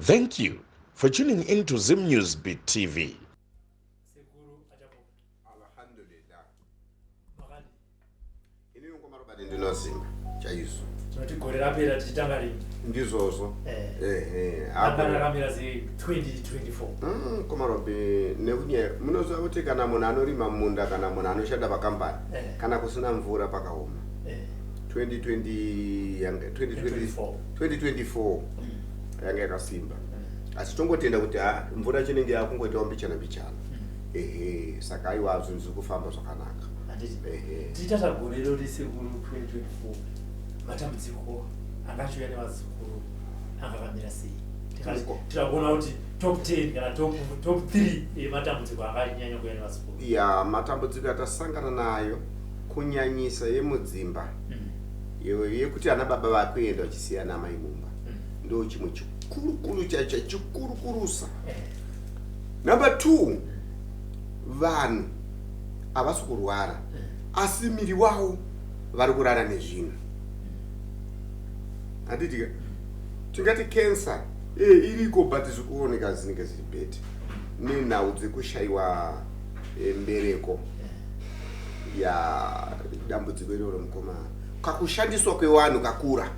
Thank you for tuning in to Zim News Beat TV. Sekuru Achapola. Alhamdulillah. Makadi. Inini mukoma Robert ndinosimba chaizvo. Tinoti gore rapera tichitanga rini? Ndizvozvo. Eh. Ehe. Ranga rakamira sei 2024? Mukoma Robert nekunyaya munoziva kuti kana munhu anorima munda kana munhu anoshanda pakambani Eh. kana kusina mvura pakaoma. Eh. 2020 yanga 2024 2024. yanga yakasimba asi tongotenda kuti ha mvura chinenge yakungoitawo mbichana mbichana ehe saka aiwa zvinhu zviri kufamba zvakanaka Handiti. ehe Tichitata gore rori sekuru 2024 matambudziko anga achiuya nevazukuru anga akamira sei? Tikati Ndiko. tikakuona kuti top 10 kana top 3 yematambudziko anga achinyanya kuuya nevazukuru. Ya matambudziko atasangana nayo kunyanyisa yemudzimba yekuti ana baba vakuenda vachisiyana amai mumba ndo chimwe chikurukuru chaicho chikurukurusa. Number 2, vanhu havasi kurwara asi miri wavo vari kurara nezvinhu. Handiti tingati cancer iriko but zviri kuoneka dzinenge dziri bete nenhau dzekushayiwa mbereko ya dambudziko iroro mukoma kakushandiswa kwevanhu kakura.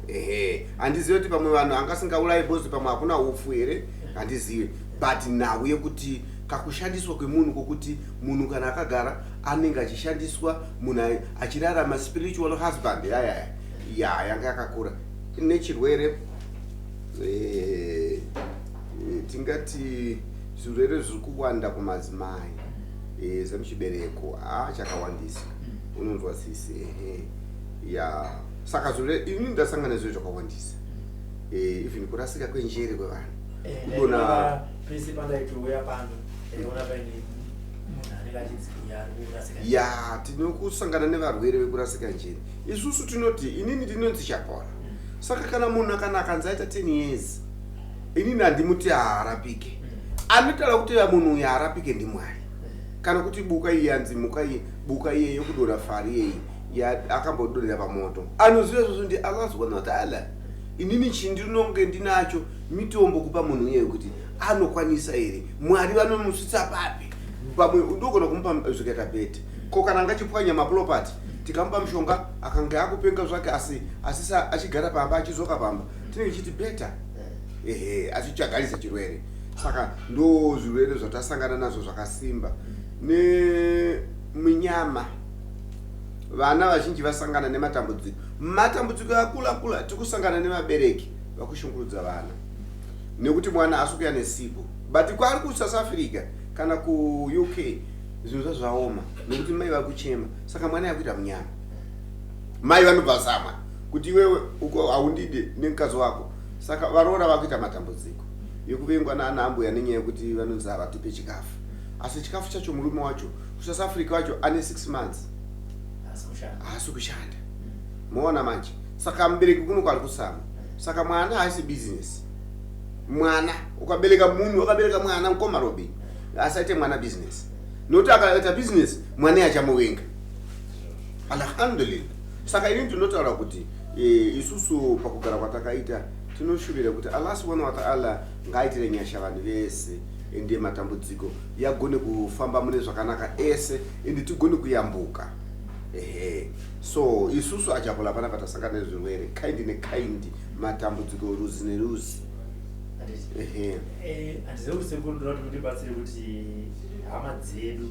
Ehe, handizivi kuti pamwe vanhu angasingaurayi bozi pamwe hakuna upfu here, handizivi, but nhau yekuti kakushandiswa kwemunhu kwokuti munhu kana akagara anenge achishandiswa munhu achirarama spiritual husband yayaya ya yanga yakakura nechirwere tingati zvirwere zviri kuwanda kumadzimai zvemuchibereko chakawandisa unonzwa sisi. Ehe, ya saka zvirwere ini ndasangana nezviro zvakawandisa, even kurasika kwenjere kwevanhu kudona. Pese pandaitouya pano ndaiona paine munhu anenge achinzi uya ari kurasika. Ya, tinokusangana nevarwere vekurasika njere. Isusu tinoti inini ndinonzi Chapola, saka kana munhu kana akanzi aita 10 years, inini handimuti haarapike. Anotaura kuti munhu uyu haarapike ndiMwari, kana kuti buka iyi yanzi muka iyi buka iye yekudonha fari yeyi akambodonhera pamoto, anoziva izvozvo ndi Allah subhanahu wataala. Inini chindinonge ndinacho mitombo kupa munhu iyeyo kuti anokwanisa here, Mwari vanomusvitsa papi. Pamwe ndogona kumupa zvikaita better. Ko kana angachipwanya maproperty, tikamupa mushonga akange akupenga zvake asi asisa achigara pamba achizoka pamba, tinenge chiti better. Ehe, achichagarisa chirwere. Saka ndo zvirwere zvatasangana nazvo zvakasimba neminyama. Vana vazhinji vasangana nematambudziko, matambudziko akula kula. Tikusangana nevabereki vakushungurudza vana nekuti mwana asi kuya nesipo, but kwaari kuSouth Africa kana kuUK zvinhu zvazvaoma nekuti mai vakuchema, saka mwana yakuita munyama. Mai vanobva samwa kuti iwewe uko haundide nemukadzi wako. Saka varoora vakuita matambudziko yekuvengwa naana ambuya nenyaya yekuti vanonzi havatipe chikafu, asi chikafu chacho murume wacho kuSouth Africa wacho ane 6 months Asi kushanda. Haasi kushanda, moona manje. Saka mubereki kuno kwari kusama. Saka mwana haisi business. Mwana ukabereka, munhu wakabereka mwana, mukoma Robi, asaite mwana business, nokuti akaita business mwana achamuvenga. Alhamdulillah. Saka ini ndinotaura kuti isusu pakugara kwatakaita tinoshuvira kuti Allah subhanahu wataala ngaaitire nyasha vanhu vese, ende matambudziko yagone kufamba mune zvakanaka ese, ende tigone kuyambuka. Ehe, so isusu Achapola pana patasangana nezvirwere kind nekind, matambudziko ruzi neruzi. Handiti. Ehe. Handizivi kuti sekuru ndoda kuti mundibatsire kuti hama dzedu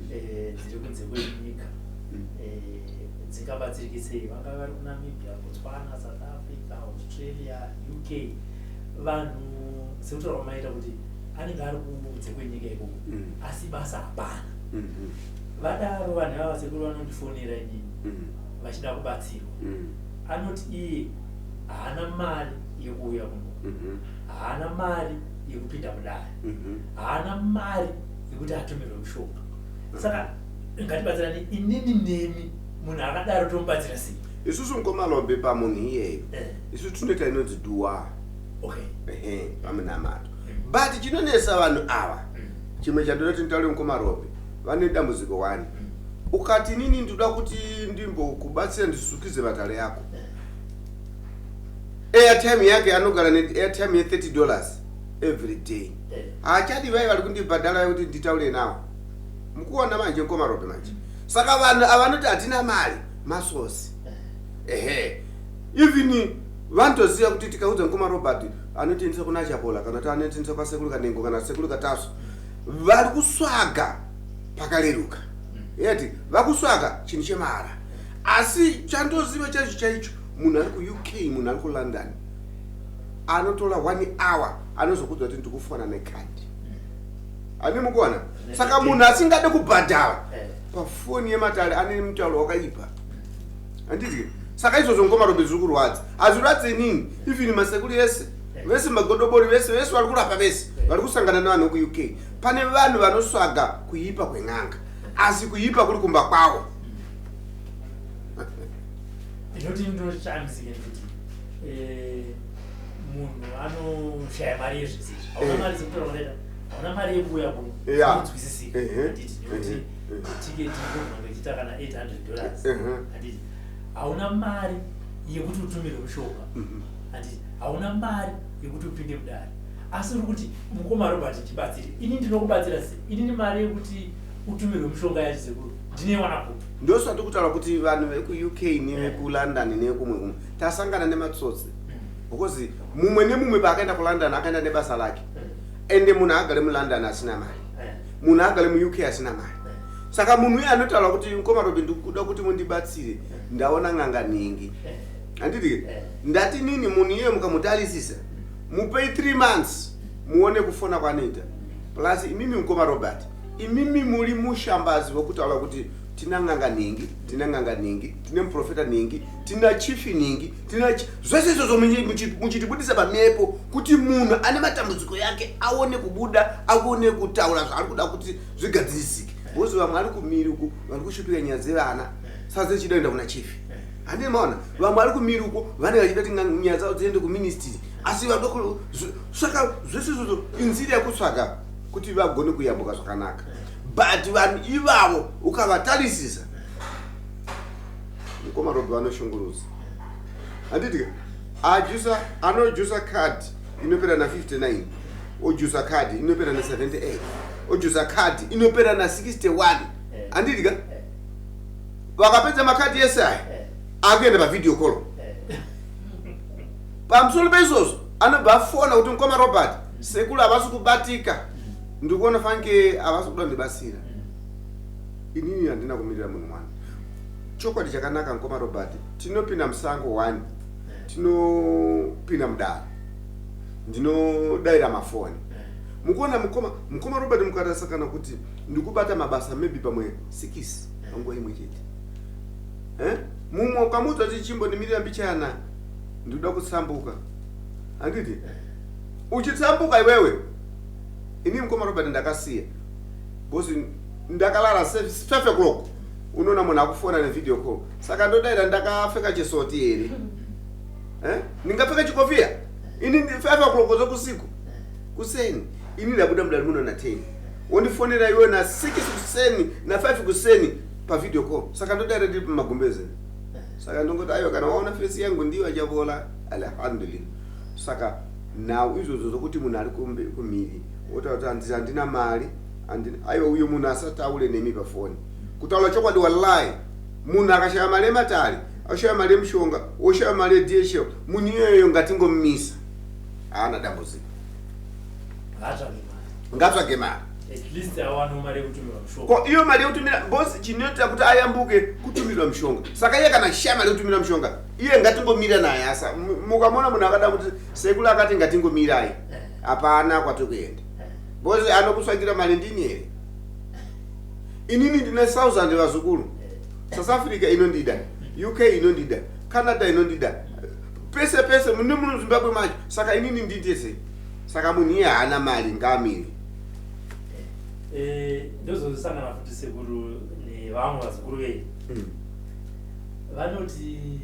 dziri kunze kwenyika dzingabatsirike sei, vangave vari kuNamibia, Botswana, South Africa, Australia, UK. Vanhu sekutaura kwamaita kuti anenge ari kunze kwenyika ikoko asi basa hapana. Vadaro vanhu ava sekuru vanondifonera inini vachida kubatsirwa. Anoti iye haana mari yekuuya kuno, haana mari yekupinda mudare, haana mari yekuti atumirwe mushonga. Saka ngatibatsirane inini nemi, munhu akadaro tomubatsira sei? Isusu mukoma Robi pamunhu iyeyo isu tinoita inonzi dua. Ehe, pamunamato. But chinonetsa vanhu ava, chimwe chandoda kuti nditaure, mukoma Robi, vane dambudziko one. Ukati inini ndoda kuti ndimbokubatsira ndisukidze matare yako. Airtime yake anogara neairtime ye$30 every day. Haachadi vai vari kundibhadhara kuti nditaure nawo. Mukuona manje, mukoma Robe, manje saka vanhu avanoti hatina mari masosi. Ehe, even vanotoziva kuti tikaudza mukoma Robert anotiendesa kuna Chapola kana kuti anotiendesa kwasekuru Kanengo kana sekuru Kataso, vari kuswaga pakareruka yeti vakuswaga chinhu chemahara. Asi chandoziva chaicho chaicho, munhu ari kuUK, munhu ari kuLondon anotora one hour anozokudza kuti ndikufona nekadhi ani. Mukuona? Saka munhu asingade kubhadhara pafoni yematare ane mutauro wakaipa, handiti? Saka izvozvo, mukoma Robe, zviri kurwadza. Hazvirwadzi inini, even masekuru ese vese, magodobori vese vese vari kurapa vese vari kusangana nevanhu vekuUK. Pane vanhu vanosvaga kuipa kwen'anga, asi kuipa kuri kumba kwavo. Ndinoti ndinoshamisika nekuti munhu anoshaya mari yezvese izvi. Hauna mari dzekutaura kwadaita, hauna mari yekuuya kuno. Inonzwisisika, handiti? Nekuti tiketi inogona kunge ichiita kana $800, handiti? Hauna mari yekuti utumirwe mushonga, handiti? Hauna mari yekuti upinde mudare, asi uri kuti, "Mukoma Robert, ndibatsire." Ini ndinokubatsira sei? Inini mari yekuti utumirwe mushonga yacho, sekuru, ndinoiwana kupi? Ndosati kutaura kuti vanhu vekuUK nevekuLondon nekumwe kumwe tasangana nematsotsi, because mumwe nemumwe paakaenda kuLondon akaenda nebasa lake. Ende munhu agare muLondon asina mari, munhu agare muUK asina mari. Saka munhu uye anotaura kuti, "Mukoma Robi, ndikuda kuti mundibatsire, ndaona n'anga nhingi," handiti? Ndati nini, munhu iye mukamutarisisa, mupei 3 months muone kufona kwanoita. Plus imimi, mukoma Robert, imimi muri mushambazi wekutaura kuti tina n'anga nhingi, tina n'anga nhingi, tine muprofeta nhingi, tina chief nhingi, tina zvese izvozvo muchitibudisa pamhepo kuti munhu ane matambudziko yake aone kubuda, aone kutaura zvaari kuda kuti zvigadzirisike, because vamwe vari kumiri uku vari kushupika nyaya dzevana, saka dzichida kuenda kuna chief, handii? Maona, vamwe vari kumiri uko vanenge vachida kuti nyaya dzavo dziende kuministry, asi vanoda saka zvese izvozvo inzira yekutsvaga kuti vagone kuyambuka zvakanaka. But vanhu ivavo ukavatarisisa, mukoma Robi, vanoshungurudza, handiti? Ajusa, anojusa card inopera na59, ojusa card inopera na78, ojusa card inopera na61, handiti ka? Vakapedza makadhi ese aya, akuenda pavideo call. Pamusoro peizvozvo anobva afona kuti, "Mukoma Robert, sekuru havasi kubatika, ndikuona fanike havasi kuda kundibatsira." Inini handina kumirira munhu mwana. Chokwadi chakanaka, mukoma Robert, tinopinda musango 1, tinopinda mudare, ndinodayira mafoni. Mukuona, mukoma Robert, mukatarisa kana kuti ndikubata mabasa maybe pamwe 6 panguva imwe chete. Eh? Mumwe ukamuudza kuti, "Chimbondimirira mbichana, ndikuda kutsambuka," handiti? Uchitsambuka iwewe, ini, mukoma Robert, ndakasiya because ndakalala 5 o'clock, unoona munhu akufona nevideo call. Saka ndodaira ndakapfeka chisoti here? Eh? Ndingapfeka chikofia ini 5 o'clock zokusiku kuseni? Ini ndabuda mudari muno na 10, wondifonera iwe na 6 kuseni, na 5 kuseni pavideo call. Saka ndodaira ndiri pamagumbeze? Saka ndongoti, "Aiwa, kana waona face yangu ndiyo achavola, alhamdulillah." Saka nhau izvozvo zvokuti munhu ari kumhiri wotaura kuti handina mari, aiwa, uyo munhu asataure nemi pafoni. Kutaura chokwadi, wallahi, munhu akashaya mari yematare, ashaya mari yemushonga, woshaya mari yeDHL, munhu iyoyo ngatingomumisa, haana dambudziko. Ngaatsvage mari. Ngatsvage mari. At least awanewo mari yekutumirwa mushonga. Ko iyo mari yekutumira, boss, chinoita kuti ayambuke kutumirwa mushonga. Saka iye kana ashaya mari yekutumira mushonga, iye ngatingomira naye. Asa mukamona munhu akada kuti sekuru akati ngatingomirai, hapana kwatiri kuenda, because anokutsvakira mari ndini here? Inini ndine 1000 vazukuru. South Africa inondida, UK inondida, Canada inondida, pese pese mune muno Zimbabwe macho. Saka inini ndiite sei? Saka munhu iye haana mari, ngaamire. Ndozosangana futi, sekuru, nevamwe vazukuru venyu vanoti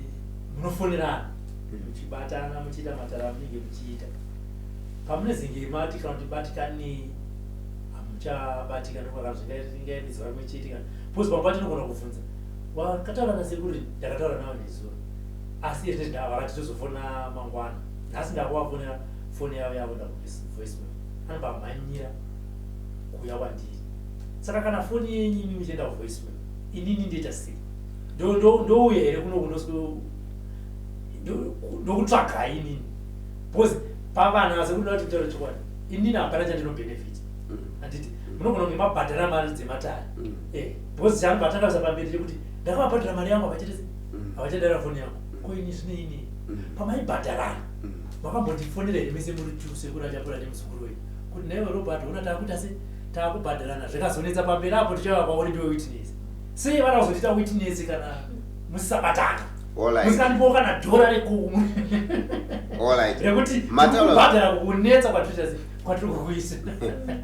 munofonerana, muchibatana, muchiita matara amunenge muchiita. Pamunezenge mati kana kuti batikani, hamuchabatika ndokwakazvingainge zuva rimwe chete kana because pamwe patinogona kubvunza, "Wakataura nasekuru?" "Ndakataura navo nezuro, asi izvezvi vakati tozofona mangwana." Nhasi ndakuvafonera, foni yavo yavoenda kuvoicemail, anobva amhanyira kuuya kwandiri. Saka kana foni yenyu imi muchienda kuvoicemail, inini ndoita sei? Ndouya here kunoku ndokutsvagai inini? Because pavana, sekuti ndati kutaura chokwadi, inini hapana chandinobenefit. Handiti munogona kunge mabhadhara mari dzematare? Because chanobva takaisa pamberi chekuti ndakavabhadhara mari yangu, havachitese, havachadara foni yangu. Ko ini zvineini? Pamaibhadharana makambondifonera here mese muri two, sekuru achapura nemuzukuru wenyu, kuti naiwe Robert, una taakuita se taakubhadharana? Zvikazonetsa pamberi apo, tichava kwauri, ndiwe witness. Sei vada kuzotiita witness kana musisabatana? Musingandipowo kana dhora rekuku rekuti kubhadhara kukunetsa kwatiri se kwatiri kukuisa.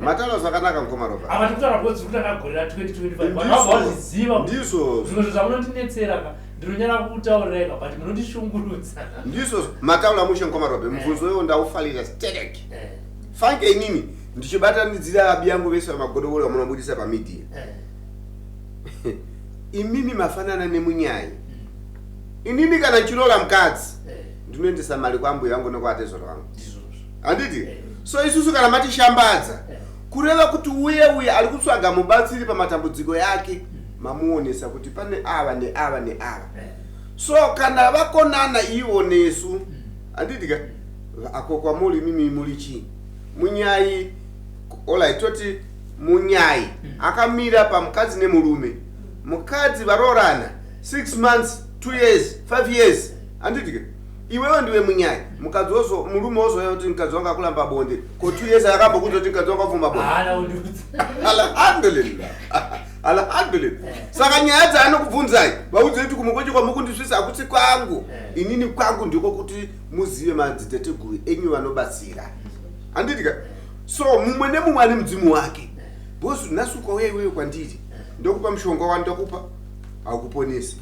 Mataura zvakanaka, mukoma Robert. Apa tikutaura because tiri kutanga gore ra2025, vanhu vabva vazviziva. Ndizvo. Zvimwe zvinhu zvamunondinetsera ka, ndinonyara kutaurirai ka, but munondishungurudza. Ndizvo, mataura mushe, mukoma Robert. Mubvunzo iwo ndaufarira sterek. Fanke inini ndichibatanidzira abi yangu vese vamagodobori vamunobudisa pamedia. Imimi mafanana nemunyai. Inini kana ndichiroora mukadzi, ndinoendesa mari kwambuya vangu nekwatezvaro vangu. Handiti? So isusu kana matishambadza, kureva kuti uye uye ari kutsvaga mubatsiri pamatambudziko yake, mamuonesa kuti pane ava neava neava. So kana vakonana ivo nesu, handiti ka, ako kwamuri imimi muri chii? Munyai. Alright, toti munyai akamira pamukadzi nemurume. Mukadzi varoorana 6 months, 2 years, 5 years, handiti ka? Iwewe ndiwe munyai. Mukadzi wozo, murume wozouya kuti mukadzi wangu akuramba bonde. Ko 2 years akambokuudza kuti mukadzi wangu abvuma bonde? Haana kundiudza. Alhamdulillah, alhamdulillah. Saka nyaya dzaanokubvunzai, vaudzei kuti kumukochi kwamukundisvisa hakusi kwangu. Inini kwangu ndiko kuti muzive madziteteguru enyu vanobatsira, handiti ka? So mumwe nemumwe ane mudzimu wake, because nhasi ukauya iwewe kwandiri, ndokupa mushonga wandakupa, haukuponesi.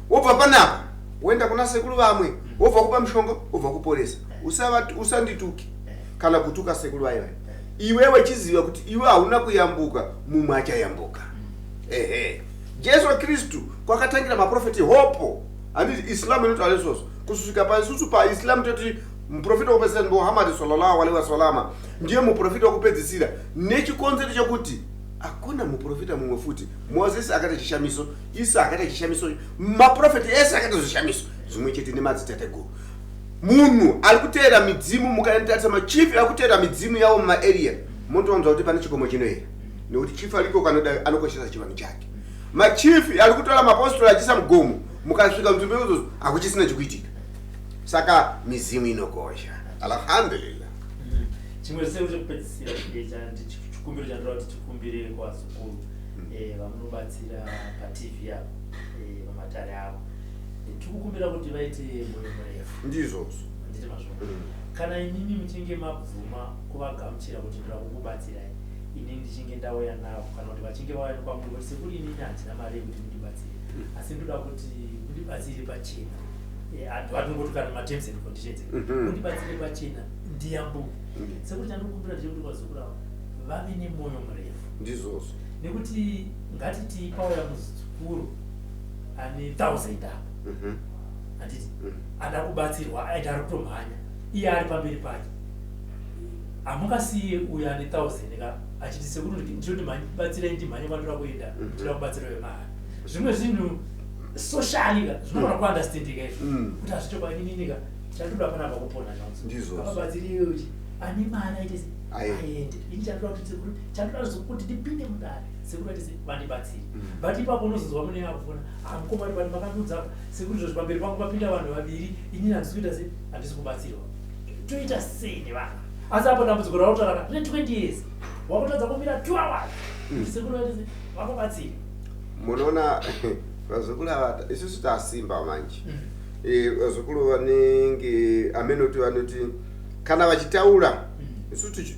Wobva panapa woenda kuna sekuru vamwe, wobva kupa mushonga, wobva kuporesa. Usandituki kana kutuka sekuru vaivai. Iwewe chiziva kuti iwe hauna kuyambuka, mumwe achayambuka. Ehe, Jesu Kristu kwakatangira maprofeti hopo, handiti? Islam inotaura izvozvo kusvika paisusu paIslam toti muprofita wekupedzisira ndi Muhammad sallallahu alaihi wasalama, ndiye muprofita wekupedzisira, nechikonzero chekuti hakuna muprofita mumwe futi. Mozisi akaita chishamiso, Isa akaita chishamiso, maprofeti ese akaita zvishamiso zvimwe chete nemadzitateguru. Munhu ari kuteera midzimu, mukatarisa machief ari kuteera midzimu yavo mumaarea, motowanzwa kuti pane chikomo chinoera, nekuti chief ariko kanoda anokoshesa chivanhu chake. Machief ari kutora mapostori achiisa mugomo, mukasvika nzvimbo iyozozo hakuchisina chikuitika. Saka mizimu inokosha, alhamdulillah. Chimwe seo chekupedzisira, chikumbiro chandoda kuti tikumbire kuvazukuru vamunobatsira paTV apo, pamatare avo, tikukumbira kuti vaite mwoyo murefu. Ndizvozvo. Handiti mazvona? Kana imimi muchinge mabvuma kuvagamuchira kuti ndoda kukubatsirai, inini ndichinge ndauya navo, kana kuti vachinge vauya nekwamuri kuti sekuri, inini handina mari yekuti mundibatsire, asi ndoda kuti mundibatsire pachena. Antu atingoti kana materms and conditions, mundibatsire pachena ndiyambuke. Sekuti chandikumbira ndechekuti vazukuru ava vave nemwoyo murefu. Ndizvozvo. Nekuti ngatiti pauya muzukuru ane 1000 apa, handiti? Ada kubatsirwa, aenda, ari kutomhanya, iye ari pamberi pake. Hamungasiye uyo ane 1000 ka achiti, "Sekuru, ndinoti batsirai ndimhanye kwandoda kuenda, ndinoda kubatsirwa yemahara." Zvimwe zvinhu socially ka zvinogona kuunderstandika izvo, kuti hazvitokwaninika. Chandoda panapa kupona. Ndizvozvo. Ababatsiriwe kuti ane mari aite se Aende. Aende. Ini chandoda kuti sekuru, chandoda kuti ndipinde mudare, sekuru aite se vandibatsire. But ipapo unozonzwa mune akufona, "Ah, mukoma, vanhu makandiudza apa sekuru, izvozvi pamberi pangu papinda vanhu vaviri, inini handisi kuita se handisi kubatsirwa. Toita sei nevanhu?" Asi apo dambudziko rautaura rine 20 years, wakutadza kumira 2 hours kuti sekuru vaite se vakubatsire. Munoona, vazukuru ava, isusu tasimba manje. Vazukuru vanenge amenoti vanoti kana vachitaura,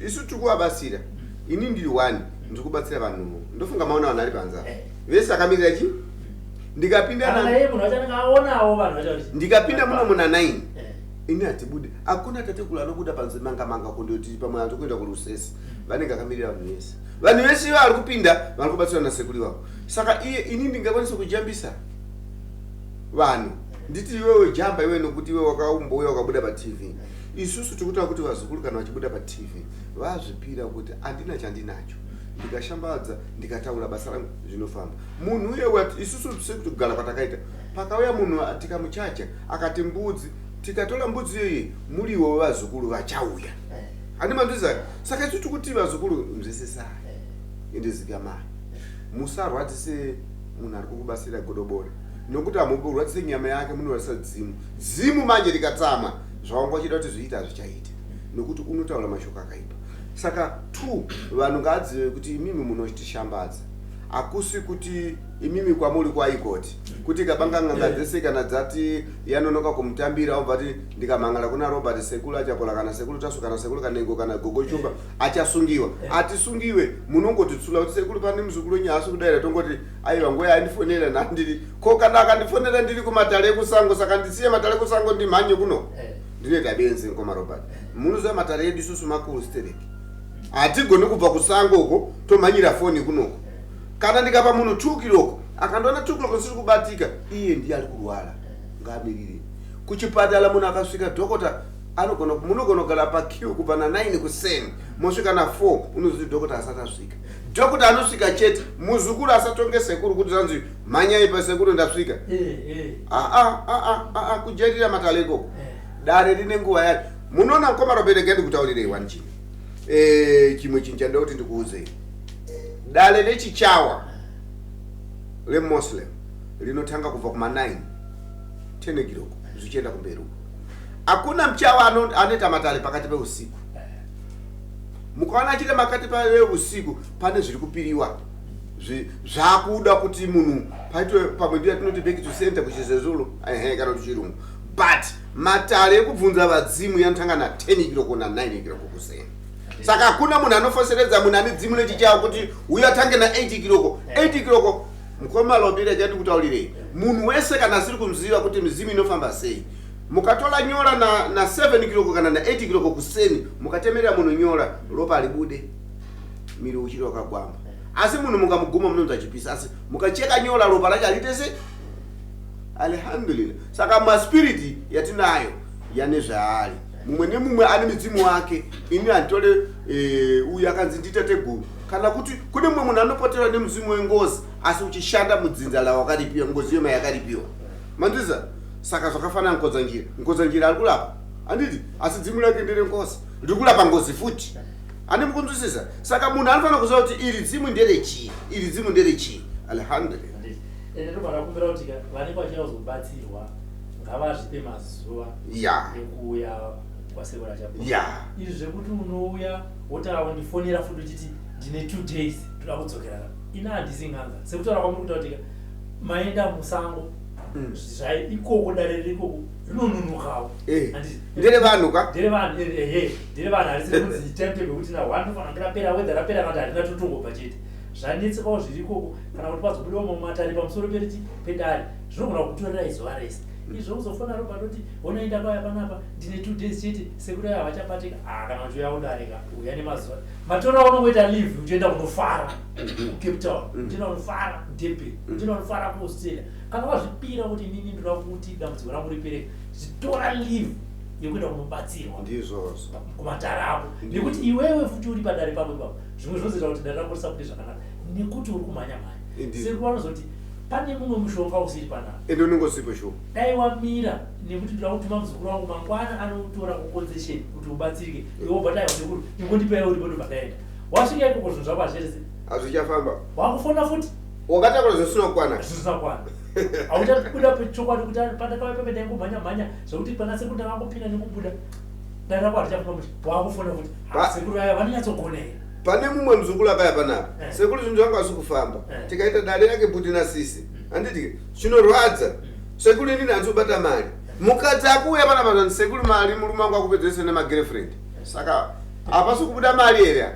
isu tiri kuvabatsira. Ini ndiri one ndiri kubatsira vanhu, ndofunga maona vanhu ari panze apa. Vese akamirira chi ndikapinda Kana naye munhu wacho anenge aonawo vanhu vacho ndikapinda muno muna 9, ini hatibude. Hakuna tateguru anobuda panze manga manga kundoti pamwe atokuenda kurusesi. Vanenge akamirira vanhu vese. Vanhu vese vari kupinda vari kubatsira nasekuru ivavo. Saka iye, ini ndingakwanisa kujambisa vanhu nditi, "Iwewe jamba iwe," nokuti iwe wakaumbouya wakabuda paTV? Isusu tikutaura kuti vazukuru kana vachibuda paTV vazvipira kuti handina chandinacho, ndikashambadza, ndikataura basa rangu zvinofamba. Munhu uye wati isusu sekuti kugara kwatakaita, pakauya munhu tikamuchaja akati mbudzi, tikatora mbudzi iyoyi, muriwo wevazukuru vachauya. Handi manzwisisa? Saka isu tikuti vazukuru, nzwisisai ende zikamai, musarwadzise munhu ari kukubatsira godobori, nokuti hamurwadzise nyama yake, munorwadzisa dzimu. Dzimu manje rikatsamwa, zvawanga uchida kuti zviite hazvichaita, nokuti unotaura mashoko akaipa. Saka two, vanhu ngaadzive kuti imimi munotishambadza. Hakusi kuti imimi kwamuri kwaikoti kuti ikabanga n'anga dzese kana dzati yanonoka kumutambira, obva ti ndikamhangara kuna Robert, Sekuru Achapola, kana Sekuru Taso, kana Sekuru Kanengo, kana Gogo Chumba, achasungiwa. Atisungiwe. Munongotitsula kuti sekuru, pane muzukuru wenyu haasi kudaira. Tongoti aiwa, nguva yaandifonera nhandiri ko. Kana akandifonera ndiri kumatare ekusango, saka ndisiye matare ekusango ndimhanye kuno? Ndinoita benzi, ngoma Robert. Munoziva matare edu isusu makuru stereki, hatigoni kubva kusango uko tomhanyira foni kunoko. Kana ndikapa munhu 2 o'clock, akandiona 2 o'clock ndisiri kubatika, iye ndiye ari kurwara, ngaamirire kuchipatara. Munhu akasvika, dhokota anogona, munogona kugara paqueue kubva na9 kuseni, mosvika na4, unozoti dhokota asati asvika. Dhokota anosvika chete. Muzukuru asatonge sekuru kuti zanzi mhanyai pasekuru ndasvika. Aa aa aa, kujairira matare ikoko. Dare rine nguva yacho. Munoona, mukoma Robert, regai ndikutaurirei one chinhu. Chimwe chinhu chandoda kuti ndikuudzei, dare rechichawa reMuslim rinotanga kubva kuma9, 10 o'clock zvichienda kumberi uko. Hakuna muchawa anoita matare pakati peusiku. Mukaona achiita makati peusiku, pane zviri kupiriwa, zvakuda kuti munhu paitwe pamwe, ndiyo yatinoti back to center kuchiZezulu, ehe, kana kuti chirungu. But matare ekubvunza vadzimu yanotanga na10 o'clock, na9 o'clock kuseni. Saka hakuna munhu anofoseredza munhu ane dzimu rechichawa kuti uyo atange na8 o'clock, 8 o'clock. Mukoma Lobire, chandikutaurirei, munhu wese kana asiri kumuziva kuti mizimu inofamba sei, mukatora nyora na 7 o'clock kana na8 o'clock kuseni, mukatemerera munhu nyora, ropa ribude, miri uchiri wakagwamba. Asi munhu mukamuguma munonzi achipisa, asi mukacheka nyora, ropa racho harite sei? Alhamdulillah. Saka maspiriti yatinayo yane zvaari, mumwe nemumwe ane midzimu wake. Ini handitore uyu akanzi nditateguru, kana kuti kune mumwe munhu anopoterwa nemudzimu wengozi, asi uchishanda mudzinza lawakaripiwa ngozi yoma yakaripiwa. Manzwisisa? Saka zvakafanana Mukodzanjira. Mukodzanjira ari kurapa, handiti? Asi dzimu rake nderengozi, riri kurapa ngozi futi. Handi mukunzwisisa? Saka munhu anofanira kuziva kuti iri dzimu nderechii, iri dzimu nderechii. Alhamdulillah. Handiti. Ende ndobva ndakumbira kuti vanenge vachida kuzobatsirwa ngavazvipe mazuva ekuuya kwasekuru Achapola. Izvi zvekuti unouya wotaura kundifonera futi uchiti ndine 2 days ndoda kudzokera, ina handisi n'anga. Sekutaura kwamuri kuita kuti maenda musango, zvai ikoko, dare riri ikoko rinononokawo. Handiti? Nderevanhu ka? Nderevanhu, ehe, nderevanhu. Harisi kunzi timetable yekuti na one tofanira kunge rapera, wedha rapera, kana kuti harina, totongobva chete. Zvanetsekawo zviri ikoko, kana kuti pazobudawo mamwe matare pamusoro perichi pedare, zvinogona kukutorerai zuva rese. Izvo kuzofona Robert oti honai, ndakauya panapa, ndine 2 days chete, sekuru aya havachabatika. Ah, kana uchiuya kudarika, uya nemazuva matora unongoita leave, uchienda kunofara kuCape Town, uchienda kunofara kuDurban, uchienda kunofara kuAustralia. Kana wazvipira kuti inini ndoda kuti dambudziko rangu ripere, tora leave yekuenda kunobatsirwa Ndizvozvo. kumatare ako, nekuti iwewe futi uri padare pako ipapo, zvimwe zvinozoita kuti dare rako risabude zvakanaka nekuti uri kumhanya mhanya. Sekuru vanozoti pane mumwe mushonga usiri panapa. Ende unenge usipo shuwa. Dai wamira, nekuti ndoda kutuma muzukuru wangu mangwana anotora kuconcession kuti ubatsirike. Iwe wobva dai sekuru ingondipei uripo, ndobva ndaenda. Wasvika ikoko, zvinhu zvako hazvichete. Hazvichafamba. Wakufona futi. Wakatakura zvisina kukwana. Zvisina kukwana. Hauchabuda pechokwadi kuti pandakauya pepe ndaingomhanya mhanya, zvekuti pana sekuru ndakangopinda nekubuda, dare rako harichafamba mushe. Wakufona futi. Sekuru vaya vanonyatsogona here? Pane mumwe muzukuru akaya panapa, sekuru, zvinhu zvangu hazvi kufamba. Tikaita dare yake buti nasisi, handiti? Chinorwadza, sekuru, inini handisi kubata mari. Mukadzi akuuya panapa zvanzi, sekuru, mari murume wangu akupedzese nemagirlfriend, saka hapasi kubuda mari here?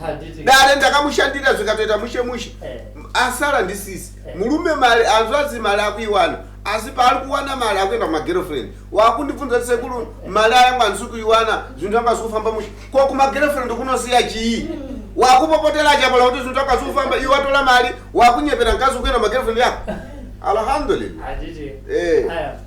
Handiti? Dare ndakamushandira zvikatoita mushe mushe. Asara ndisisi. Murume mari, hanzvadzi mari akuiwana, asi paari kuwana mari akuenda kumagirlfriend. Wakundibvunza kuti sekuru, mari ayangu handisi kuiwana, zvinhu zvanga zvisi kufamba mushe. Ko kumagirlfriend kunosiya chii? Wakupopotera Achapola kuti zvinhu zvanga zvisi kufamba, iwe watora mari, wakunyepera mukadzi, kuenda kumagirlfriend yako. Alhamdulillah. Handiti? Eh. Aya.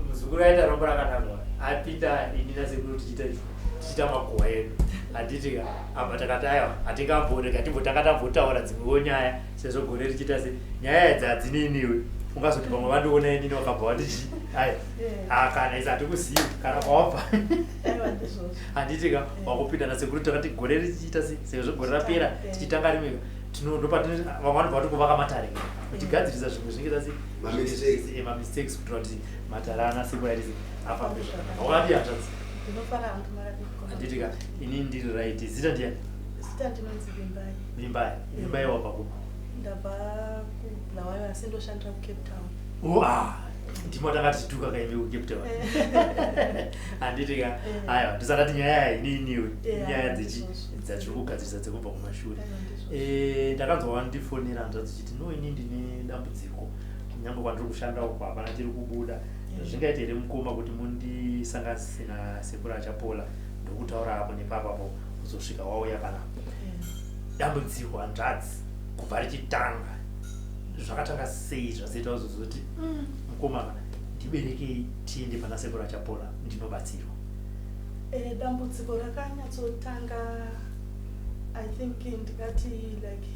Muzukuru aita rombo rakanaka, apinda ini nasekuru tichiita makuhwa edu, handiti ka? Apa takati aiwa, hatingamborega timbotanga tambotaura dzimwewo nyaya, sezvo gore richiita se nyaya idzi hadzininiwe. Ungazoti pamwe vandiona inini wakabva wati ai ah, kana isi hatikuzivi kana kwawabva, handiti ka? Wakupinda nasekuru, takati gore richiita se sezvo gore rapera, tichitanga rimwe, vamwe vanobva vati kuvaka matare, kutigadzirisa zvimwe zvinenge tasi mamistakes, kuitira kuti matare ana sekuru aiti afambe zvakanaka. Wakadi, hanzvadzi? Handiti ka? Ini ndiri right. Zita ndiani? Zita ndinonzi Vimbai. Vimbai, Vimbai, wabva kupi? Ndabva kuBulawayo, asi ndoshandira kuCape Town. Oh, ah, ndimo tanga tichituka kaimi kuCape Town, handiti ka? Aiwa, ndisakati nyaya ininiwe nyaya dzatiri kugadzirisa dzekubva kumashure. Ndakanzwa wandifonera hanzvadzi chiti, "No, ini ndine dambudziko, kunyange kwandiri kushanda uko hapana chiri kubuda. Zvingaita here mukoma kuti mundisanganise nasekuru Achapola?" Ndokutaura apo nepapapo kuzosvika wauya panapa. Dambudziko, hanzvadzi, kubva richitanga zvakatanga sei, zvazoita kuzozoti, "Mukoma, ndiberekei tiende pana sekuru Achapola ndinobatsirwa"? Dambudziko rakanyatsotanga, I think ndingati like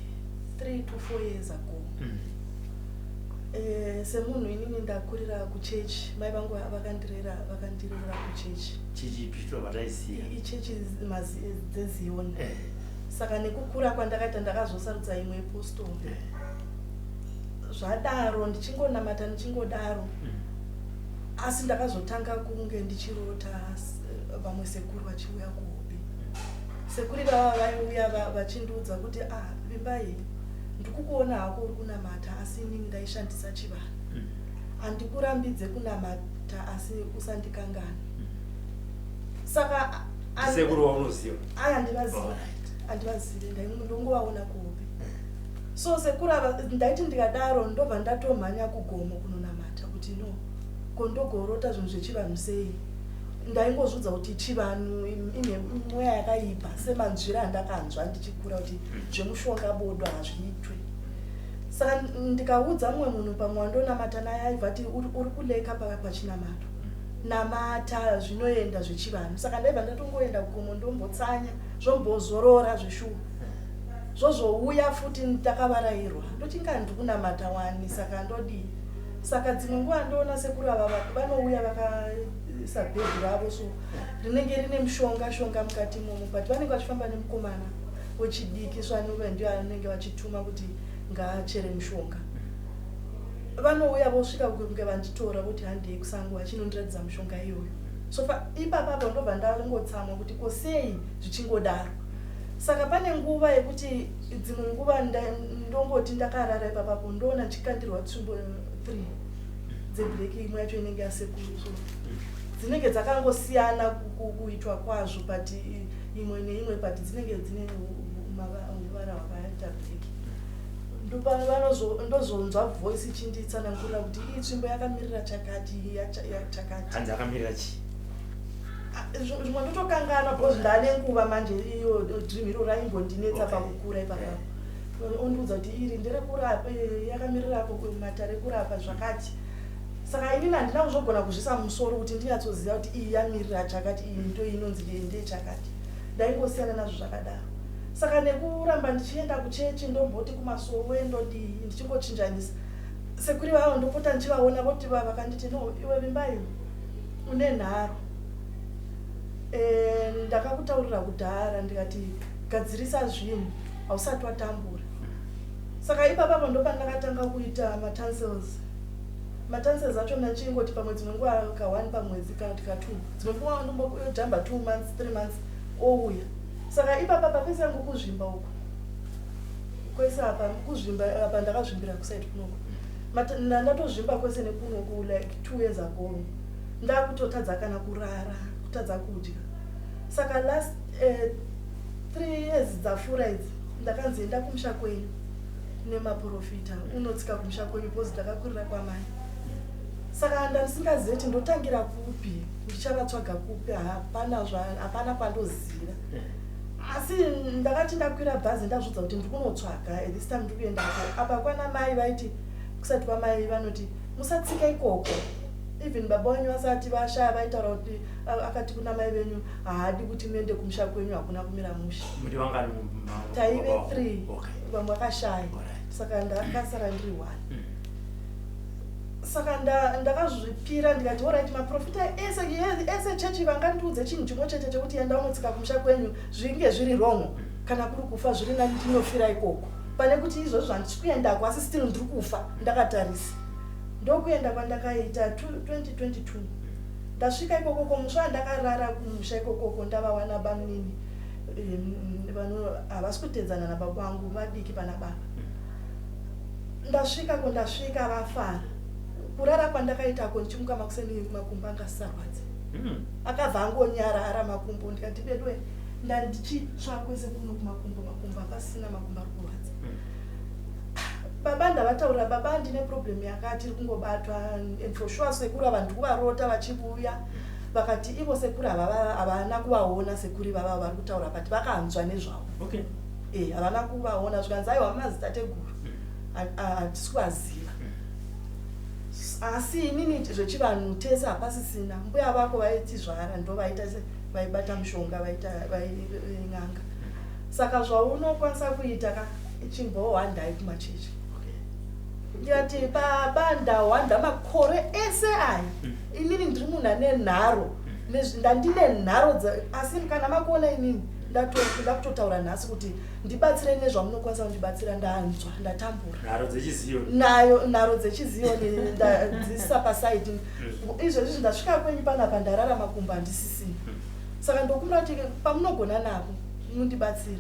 3 to 4 years ago. Semunhu inini ndakurira kuchechi, mai vangu vakandirera kuchechi. Chichipi vataiziva? Ichechi dzeZion. Saka nekukura kwandakaita, ndakazosarudza imwe yepostori. Zvadaro ndichingonamata, ndichingodaro, asi ndakazotanga kunge ndichirota vamwe sekuru vachiuya kuhope. Sekuru ivava vaiuya vachindiudza kuti, "Ah, Vimbai, ndikukuona hako uri kunamata, asi inini ndaishandisa chivanhu. Handikurambidze kunamata, asi usandikangana." Saka Sekuru waunoziva? Aya, handivazivi. Handivazivi, ndongovaona kuhope. So sekuru ava, ndaiti ndikadaro ndobva ndatomhanya kugomo kunonamata kuti no, ko ndogorota zvinhu zvechivanhu sei? Ndaingozvidza kuti chivanhu ine mweya yakaipa, semanzwiro andakanzwa ndichikura kuti zvemushonga bodo, hazviitwe. Saka ndikaudza mumwe munhu pamwe wandonamata naye, aibva ati, "Uri kuleka pachinamato, namata, zvinoenda zvechivanhu." Saka ndaibva ndatongoenda kugomo, ndombotsanya, zvombozorora zveshuwa, zvozouya futi ndakavarairwa, ndochinga ndikunamata wani, saka ndodii? Saka dzimwe nguva ndoona sekuru ava vanouya vakaisa bhegi ravo, so rinenge rine mushonga shonga mukati imomo, but vanenge vachifamba nemukomana wechidiki, so anove ndiyo anenge vachituma kuti ngaachere mushonga. Vanouya vosvika kunge vanditora, voti handei kusango, vachinondiratidza mushonga iyoyo. So ipapapo ndobva ndangotsamwa kuti ko sei zvichingodaro. Saka pane nguva yekuti dzimwe nguva ndongoti ndakarara ipapapo, ndoona ndichikandirwa tsvimbo 3 dzeblack, imwe yacho inenge yasekuru. So dzinenge dzakangosiyana kuitwa kwazvo, but imwe neimwe, but dzinenge dzine ruvara rwakaita black. Ndozonzwa voice ichinditsanangurira kuti iyi tsvimbo yakamirira chakati, iyi chakati. Hanzi akamirira chii? Ah, zvimwe ndotokanganwa because ndane nguva manje iyo dream iro raimbondinetsa pakukura ipapapo. Ondiudza kuti iri nderekurapa, yakamirira matare ekurapa zvakati. Saka inini handina kuzogona kuzvisa mumusoro kuti ndinyatsoziva kuti iyi yamirira chakati, iyi ndo inonzi ndeyechakati. Ndaingosiyana nazvo zvakadaro. Saka nekuramba ndichienda kuchechi, ndomboti kumasowe, ndodii, ndichingochinjanisa, sekuri vavo ndopota ndichivaona, voti vakanditi, "No, iwe Vimbai, une nharo. Ndakakutaurira kudhara ndikati gadzirisa zvinhu, hausati watambura." Saka ipapapo ndopandakatanga kuita matonsils. Matonsils acho ndachingoti pamwe dzimwe nguva ka1 pamwedzi kana kuti ka2, dzimwe nguva ndombojamba 2 months, 3 months, ouya. Saka ipapa pafesi yangu kuzvimba uku kwese, apa kuzvimba, apa ndakazvimbira kuside kunoku. Ndatozvimba kwese nekunoku like 2 years ago. Ndakutotadza kana kurara, kutadza kudya. Saka last 3 years dzapfuura idzi, ndakanzi enda kumusha kwenyu nemaprofita, unotsika kumusha kwenyu, because ndakakurira kwamai. Saka ndandisingazivi kuti ndotangira kupi, ndichavatsvaga kupi, hapana hapana kwandoziva. Asi ndakati ndakwira bhazi, ndazvidza kuti ndiri kunotsvaga. At this time ndiri kuendako apa kwana mai, vaiti kusati kwamai vanoti musatsika ikoko. Even baba venyu vasati vashaya vaitaura kuti akati kuna mai venyu haadi kuti muende kumusha kwenyu, hakuna kumira mushe. Muri vangani? Taive baba wako? 3. Vamwe vakashaya. Saka ndakasara ndiri one. Saka ndakazvipira ndikati, alright, maprofita ese ese chechi vangandiudze chinhu chimwe chete chekuti enda unotsika kumusha kwenyu, zvinge zviri wrong. Kana kuri kufa, zviri nani ndinofira ikoko pane kuti izvozvo zvandisi kuendako, asi still ndiri kufa ndakatarisa. Ndokuenda kwandakaita 2022. Ndasvika ikokoko, musha wandakarara kumusha ikokoko, ndavawana bamunini havasi kutedzana nababa vangu, vadiki pana baba. Ndasvikako, ndasvika vafara. Kurara kwandakaitako, ndichimuka makuseni, makumbo anga asisarwadzi. Akabva angonyarara makumbo. Ndikati, bedwe, ndandichitsva kwese kuno kumakumbo, makumbo akasina, makumbo ari kurwadza. Baba ndavataurira, baba, ndine problem yakati iri kungobatwa, and for sure sekuru ava ndikuvarota vachivuya. Vakati ivo sekuru havana kuvaona, sekuru ivava vari kutaura, but vakanzwa nezvavo. E, havana kuvaona. Zvikanzi, aiwa, mazitateguru hatisi kuvaziva, asi inini zvechivanhu tese hapasisina. Mbuya vako vaitizvara ndo vaita vaibata mushonga, vaita vain'anga. Saka zvaunokwanisa kuita ka, chimbohwandai kumachechi. Ndikati, baba, ndahwanda makore ese aya. Inini ndiri munhu ane nharo. Ndandine nharo asi kana makuona inini ndakutotaura nhasi kuti ndibatsirei nezvamunokwanisa kundibatsira. Ndanzwa ndatambura. Nharo dzechiziyoni. Nayo nharo dzechiziyoni ndadzisa pasaidi. Izvezvi ndasvika kwenyu panapa, ndarara, makumbo handisisina. Saka ndokumbira kuti pamunogona napo mundibatsire.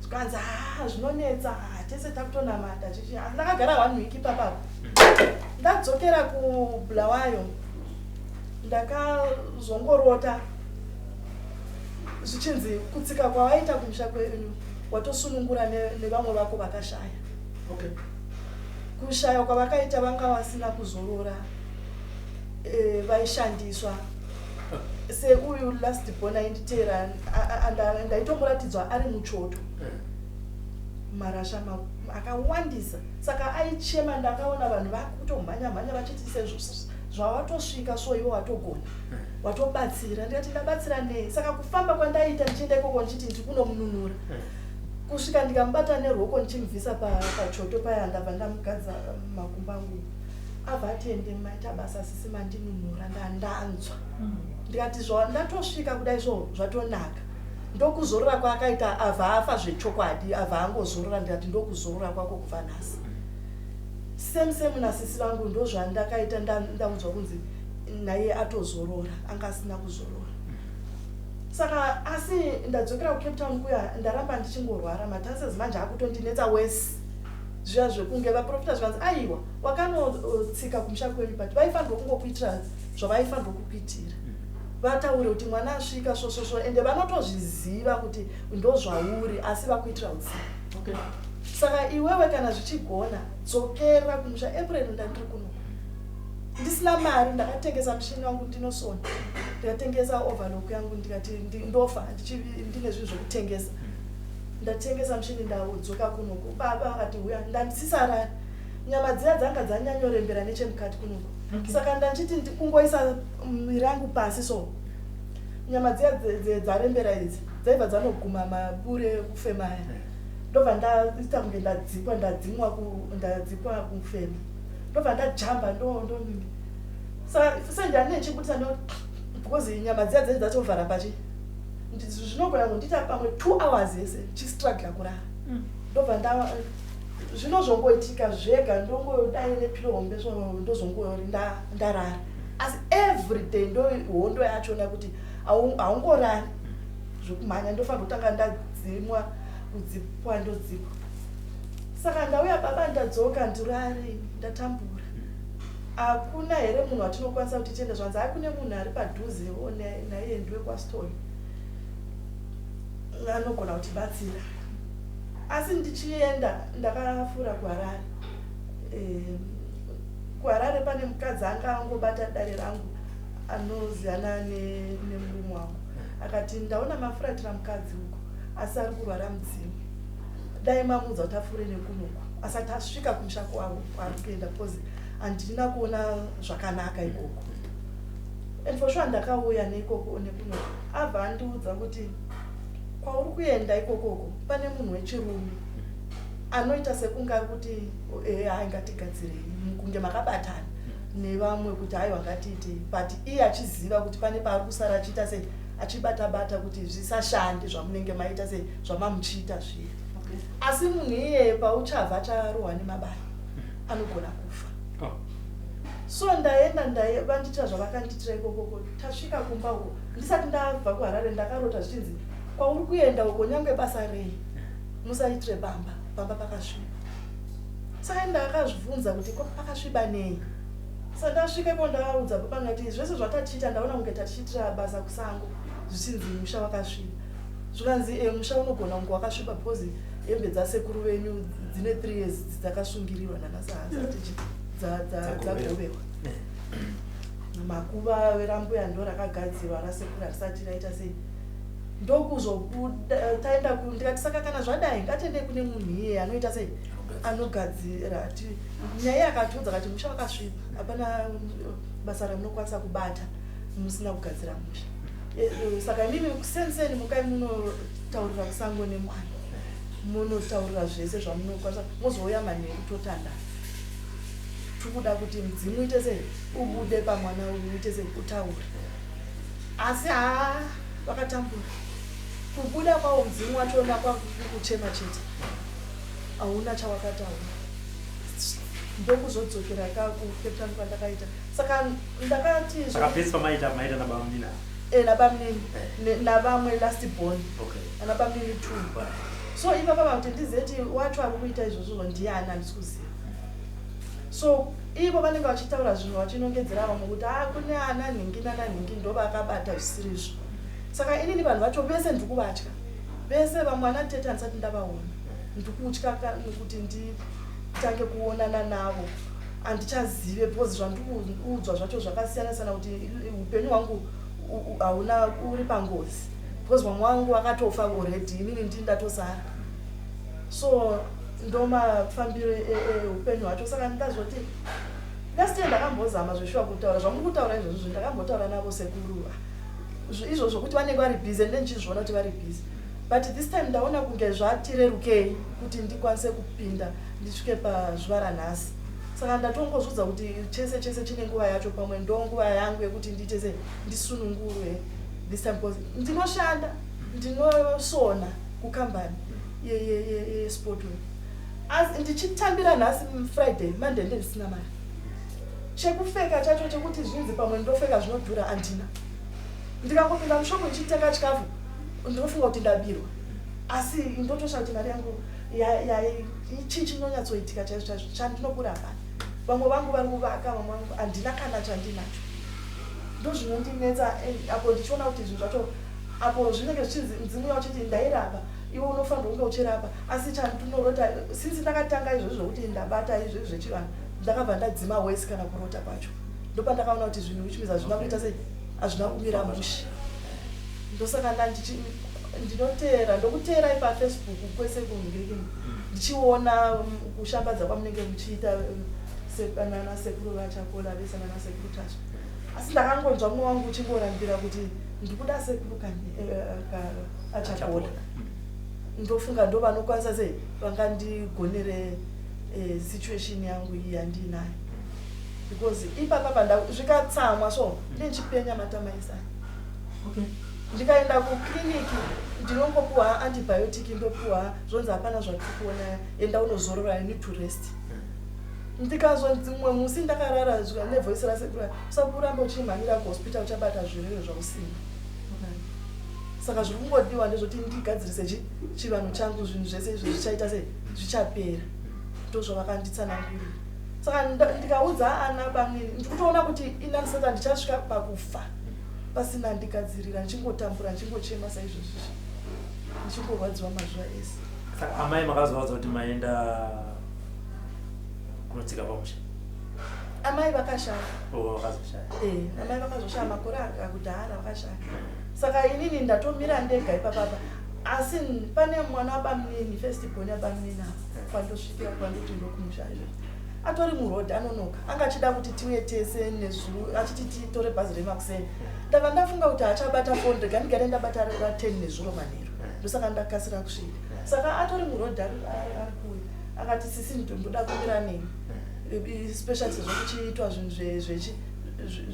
Zvikanzi, ha, zvinonetsa. Ha, tese takutonamata chichi. Asi ndakagara one week ipapapo. Ndadzokera kuBulawayo, ndakazongorota zvichinzi kutsika kwavaita kumusha kwenyu watosunungura nevamwe vako vakashaya. Kushaya kwavakaita, vanga vasina kuzorora, vaishandiswa. Seuyu last born ainditeera, ndaitomuratidzwa ari muchoto, marasha akawandisa. Saka aichema. Ndakaona vanhu vakutomhanya mhanya vachiti sezvo zvawatosvika so iwe watogona, watobatsira. Ndikati, ndabatsira nei? Saka kufamba kwandaita ndichienda ikoko ndichiti ndiri kunomununura, kusvika ndikamubata neruoko ndichimubvisa pachoto paya, ndabva ndamugadza makumbo angu. Abva atiende, maita basa sisi, mandinunura, ndanzwa. Ndikati, zvandatosvika kudai so zvatonaka. Ndokuzorora kwaakaita, abva afa zvechokwadi, abva angozorora. Ndikati, ndokuzorora kwako kubva nhasi. Same same nasisi vangu, ndozvandakaita. Ndaudzwa kunzi naye atozorora, anga asina kuzorora. Saka asi ndadzokera kuCape Town kuya, ndaramba ndichingorwara matonsils. Manje akutondinetsa wese zviya zvekunge vaprofita. Zvikanzi, aiwa, wakanotsika kumusha kwenyu, but vaifanirwa kungokuitira zvavaifanirwa kukuitira, vataure kuti mwana asvika svosvosvo. Ende vanotozviziva kuti ndozvauri, asi vakuitira utsiva. Saka iwewe kana zvichigona, dzokera kumusha. April ndandiri kuno ndisina mari. Ndakatengesa mushini wangu, ndinosona, ndikatengesa overlock yangu. Ndikati ndofa ndine zvinhu zvokutengesa. Ndatengesa mushini, ndadzoka kunoku. Baba vakati, uya. Ndandisisarari, nyama dziya dzanga dzanyanyorembera nechemukati kunoku. Saka ndanchiti kungoisa muviri yangu pasi so, nyama dziya dzarembera idzi dzaibva dzanoguma maburi ekufema aya. Ndobva ndaita kunge ndadzipwa, ndadzimwa, ndadzipwa kufema. Ndobva ndajamba ndonini. Saka sendani ndichibudisa ndo because nyama dziya dzenyu dzatovhara pachi. Zvinogona kundiita pamwe 2 hours yese ndichistrugla kurara. Ndobva nda zvinozongoitika zvega, ndongodai nepilo hombe so, ndozongori ndarara. Asi every day ndo hondo yachona kuti haungorari zvokumhanya, ndofanira kutanga ndadzimwa, kudzipwa, ndodzipwa. Saka ndauya, baba, ndadzoka, ndirare, ndatambura. Hakuna here munhu watinokwanisa kuti tiende? Zvanzi, hakune munhu ari padhuzewo naiye ndiwe kwastori anogona kutibatsira. Asi ndichienda ndakafura kuHarare. KuHarare pane mukadzi anga angobata dare rangu, anoziyana nemurume wangu. Akati, ndaona mafuratira mukadzi uko, asi ari kurwara mudzimu. Dai mamuudza kuti afure nekunoku asati asvika kumusha kwavo kwaari kuenda, because handina kuona zvakanaka ikoko. And for sure ndakauya neikoko nekuno, abva andiudza kuti kwauri kuenda ikokoko pane munhu wechirume anoita sekunge ari kuti, "Hai, ngatigadzirei," kunge makabatana nevamwe kuti, "Haiwa, ngatiitei," but iye achiziva kuti pane paari kusara achiita sei, achibata-bata kuti zvisashande zvamunenge maita sei, zvamamuchiita zviya. Asi munhu iyeye pauchabva acharohwa nemabaya, anogona kufa. So ndaenda, vandiitira zvavakandiitira ikokoko. Tasvika kumba uko, ndisati ndabva kuHarare ndakarota zvichinzi kwauri kuenda uko, nyange basa rei, musaitire pamba, pamba pakasviba. Saka ndakazvibvunza kuti ko pakasviba nei? Saka ndasvika ipo ndavaudza baba ngati zvese zvatatiita, ndaona kunge tatichiitira basa kusango, zvichinzi musha wakasviba. Zvikanzi, "Musha unogona kunge wakasviba because hembe dzasekuru venyu dzine 3 years dzakasungirirwa nanasati dzagovewa. Makuva rambuya ndo rakagadzirwa, rasekuru harisati raita sei." Ndokuzobuda taenda ndikati, "Saka kana zvadai, ngatiendei kune munhu iyeye anoita sei, anogadzira." Nyaya akatiudza kati musha wakasviba, hapana basa ramunokwanisa kubata musina kugadzira musha. Saka imimi kuseni mukai munotaurira kusango nemwana, munotaurira zvese zvamunokwanisa, mozouya manheru totandara. Tikuda kuti mudzimu uite sei, ubude pamwana uyu, uite sei, utaure." Asi haa, vakatambura kubuda kwawo mudzimu wachona, kwakuchema chete, hauna chawakataura. Ndokuzodzokera kakuCape Town kwandakaita. Saka ndakati Saka pese pamaita, maita nabamunini? Nabamunini navamwe last born. Ana bamunini two. So ipapa pakuti ndizeti wacho ari kuita izvozvozvo ndiani, handisi kuziva. So ivo vanenge vachitaura zvinhu vachinongedzera vamwe kuti a kune ana nhingi nana nhingi ndo vakabata zvisiri izvo. Saka inini vanhu vacho vese ndiri kuvatya vese. Vamwe ana tete handisati ndavaona, ndikutya kuti nditange kuonana navo, handichazive because zvandikuudzwa zvacho zvakasiyana siyana, kuti upenyu hwangu hauna uri pangozi because vamwe vangu vakatofa already, inini ndini ndatosara. So ndo mafambiro eupenyu hwacho. Saka ndazoti last year ndakambozama zveshuwa kutaura zvamuri kutaura izvozvo, ndakambotaura navo sekuru izvozvo zvokuti vanenge vari busy, ende ndichizviona kuti vari busy, but this time ndaona kunge zvatirerukei kuti ndikwanise kupinda ndisvike pazuva ranhasi. Saka ndatongozvidza kuti chese chese chine nguva yacho, pamwe ndo nguva yangu yekuti ndiite se ndisunungurwe this time, because ndinoshanda, ndinosona kukambani yeSportway, asi ndichitambira nhasi Friday, Monday ndendisina mari. Chekupfeka chacho chekuti zvinzi pamwe ndopfeka zvinodhura handina. Ndikangopinda mushopo ndichitenga chikafu ndinofunga kuti ndabirwa, asi ndotosha kuti mari yangu chii chinonyatsoitika chaizvo chaizvo chandinobura hapana. Vamwe vangu vari kuvaka, vamwe vangu handina kana chandinacho. Ndozvinondinetsa apo ndichiona kuti zvinhu zvacho apo zvinenge zvichinzi mudzimu uya uchiti ndairapa, iwe unofanirwa kunge uchirapa, asi chandinorota since ndakatanga izvozvo zvokuti ndabata izvozvo zvechivanhu, ndakabva ndadzima wese kana kurota kwacho. Ndopandakaona kuti zvinhu, which means hazvina kuita sei, hazvina kumira mushe. Ndosaka ndinoteera, ndokuteerai paFacebook kwese kunhingirikini, ndichiona kushambadza kwamunenge muchiita nana sekuru vaChakola vese nana sekuru Tasva. Asi ndakangonzwa mumwe wangu uchingorambira kuti ndikuda sekuru aChakola. Ndofunga ndo vanokwanisa sei vangandigonere situation yangu iyi yandinayo, because ipapa pandazvikatsamwa so ndinchipenya matama isai. Ndikaenda kukliniki ndinongopuwa antibiotic, ndopuwa zvonzi hapana zvatiri kuona, enda unozorora, you need to rest. Ndikazonzi mumwe musi ndakarara nevoice rasekuru, "Usakuramba uchimhanyira kuhospital, uchabata zvirwere zvausina." Saka zviri kungodiwa ndezvoti ndigadzirise chivanhu changu, zvinhu zvese izvo zvichaita sei, zvichapera. Ndozvavakanditsanangurira. Saka ndikaudza ana bamnini, ndikutoona kuti inandisati ndichasvika pakufa pasina ndigadzirira, ndichingotambura, ndichingochema saizvozvizvi, ndichingorwadziwa mazuva ese. Saka amai makazovaudza kuti maenda kunotsika pamusha? Amai vakashaya. O, vakazoshaya? Amai vakazoshaya makore akudhara, vakashaya. Saka inini ndatomira ndega ipapapa, asi pane mwana wabamunini, first born yabamunini apa, kwandosvikira kwandoti ndokumusha izvozvo. Atori muroad anonoka. Anga achida kuti tiuye tese nezuro achiti titore bhazi remakuseni. Ndabva ndafunga kuti haachabata foni rega ndigare ndabata ra 10 nezuro manheru. Ndosaka ndakasira kusvika. Saka atori muroad ari ari kuuya. Akati sisi ndoda kumira neni. Especially sezvo kuchiitwa zvinhu zvechi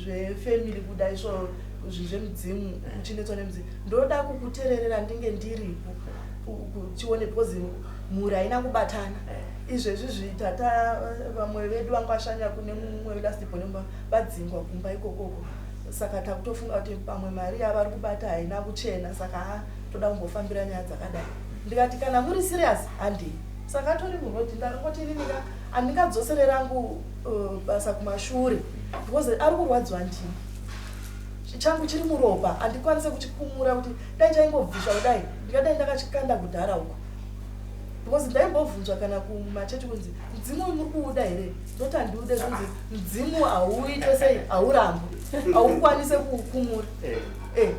zvefamily kudai so zvinhu zvemudzimu uchinetswa nemudzimu. Ndoda kukutererera ndinge ndiripo tione because mhuri haina kubatana. Izvezvi zvitata vamwe vedu vanga vashanya kune mumwe last born vadzingwa kumba ikokoko. Saka takutofunga kuti pamwe mari yavari kubata haina kuchena saka ha toda kumbofambira nyaya dzakadai. Ndikati kana muri serious handei. Saka atori muroad ndakangoti inini ka handingadzosere rangu basa kumashure because ari kurwadziwa ndini. Changu chiri muropa handikwanise kuchikumura kuti dai chaingobviswa kudai ndikadai ndakachikanda kudhara uko. Because ndaimbobvunzwa kana kumachechi kunzi mudzimu muri kuuda here, ndoti handiude, zvonzi mudzimu hauite sei, haurambwi, haukwanise kuukumura.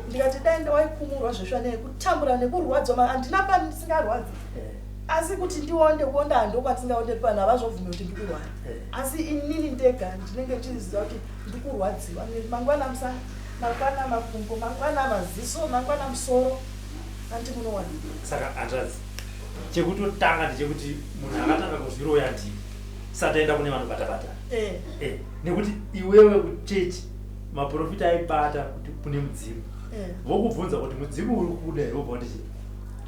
Ndikati dai waikumurwa zveshuwa nekutambura nekurwadzwa, handina pandisingarwadzi. Asi kuti ndionde kuonda handokwandisingaonde panhu havazobvumi kuti ndikurwara. Asi inini ndega ndinenge ndichiziva kuti ndikurwadziwa. Mangwana musana, mangwana makumbo, mangwana maziso, mangwana musoro. Anti munowana. Saka hanzvadzi, chekutotanga ndechekuti munhu akatanga kuzviroya ndii sati aenda kune vanobata-bata. Nekuti iwewe kuchechi maprofita aibata kuti kune mudzimu. Vokubvunza kuti mudzimu uri kubuda here wobva wati chii?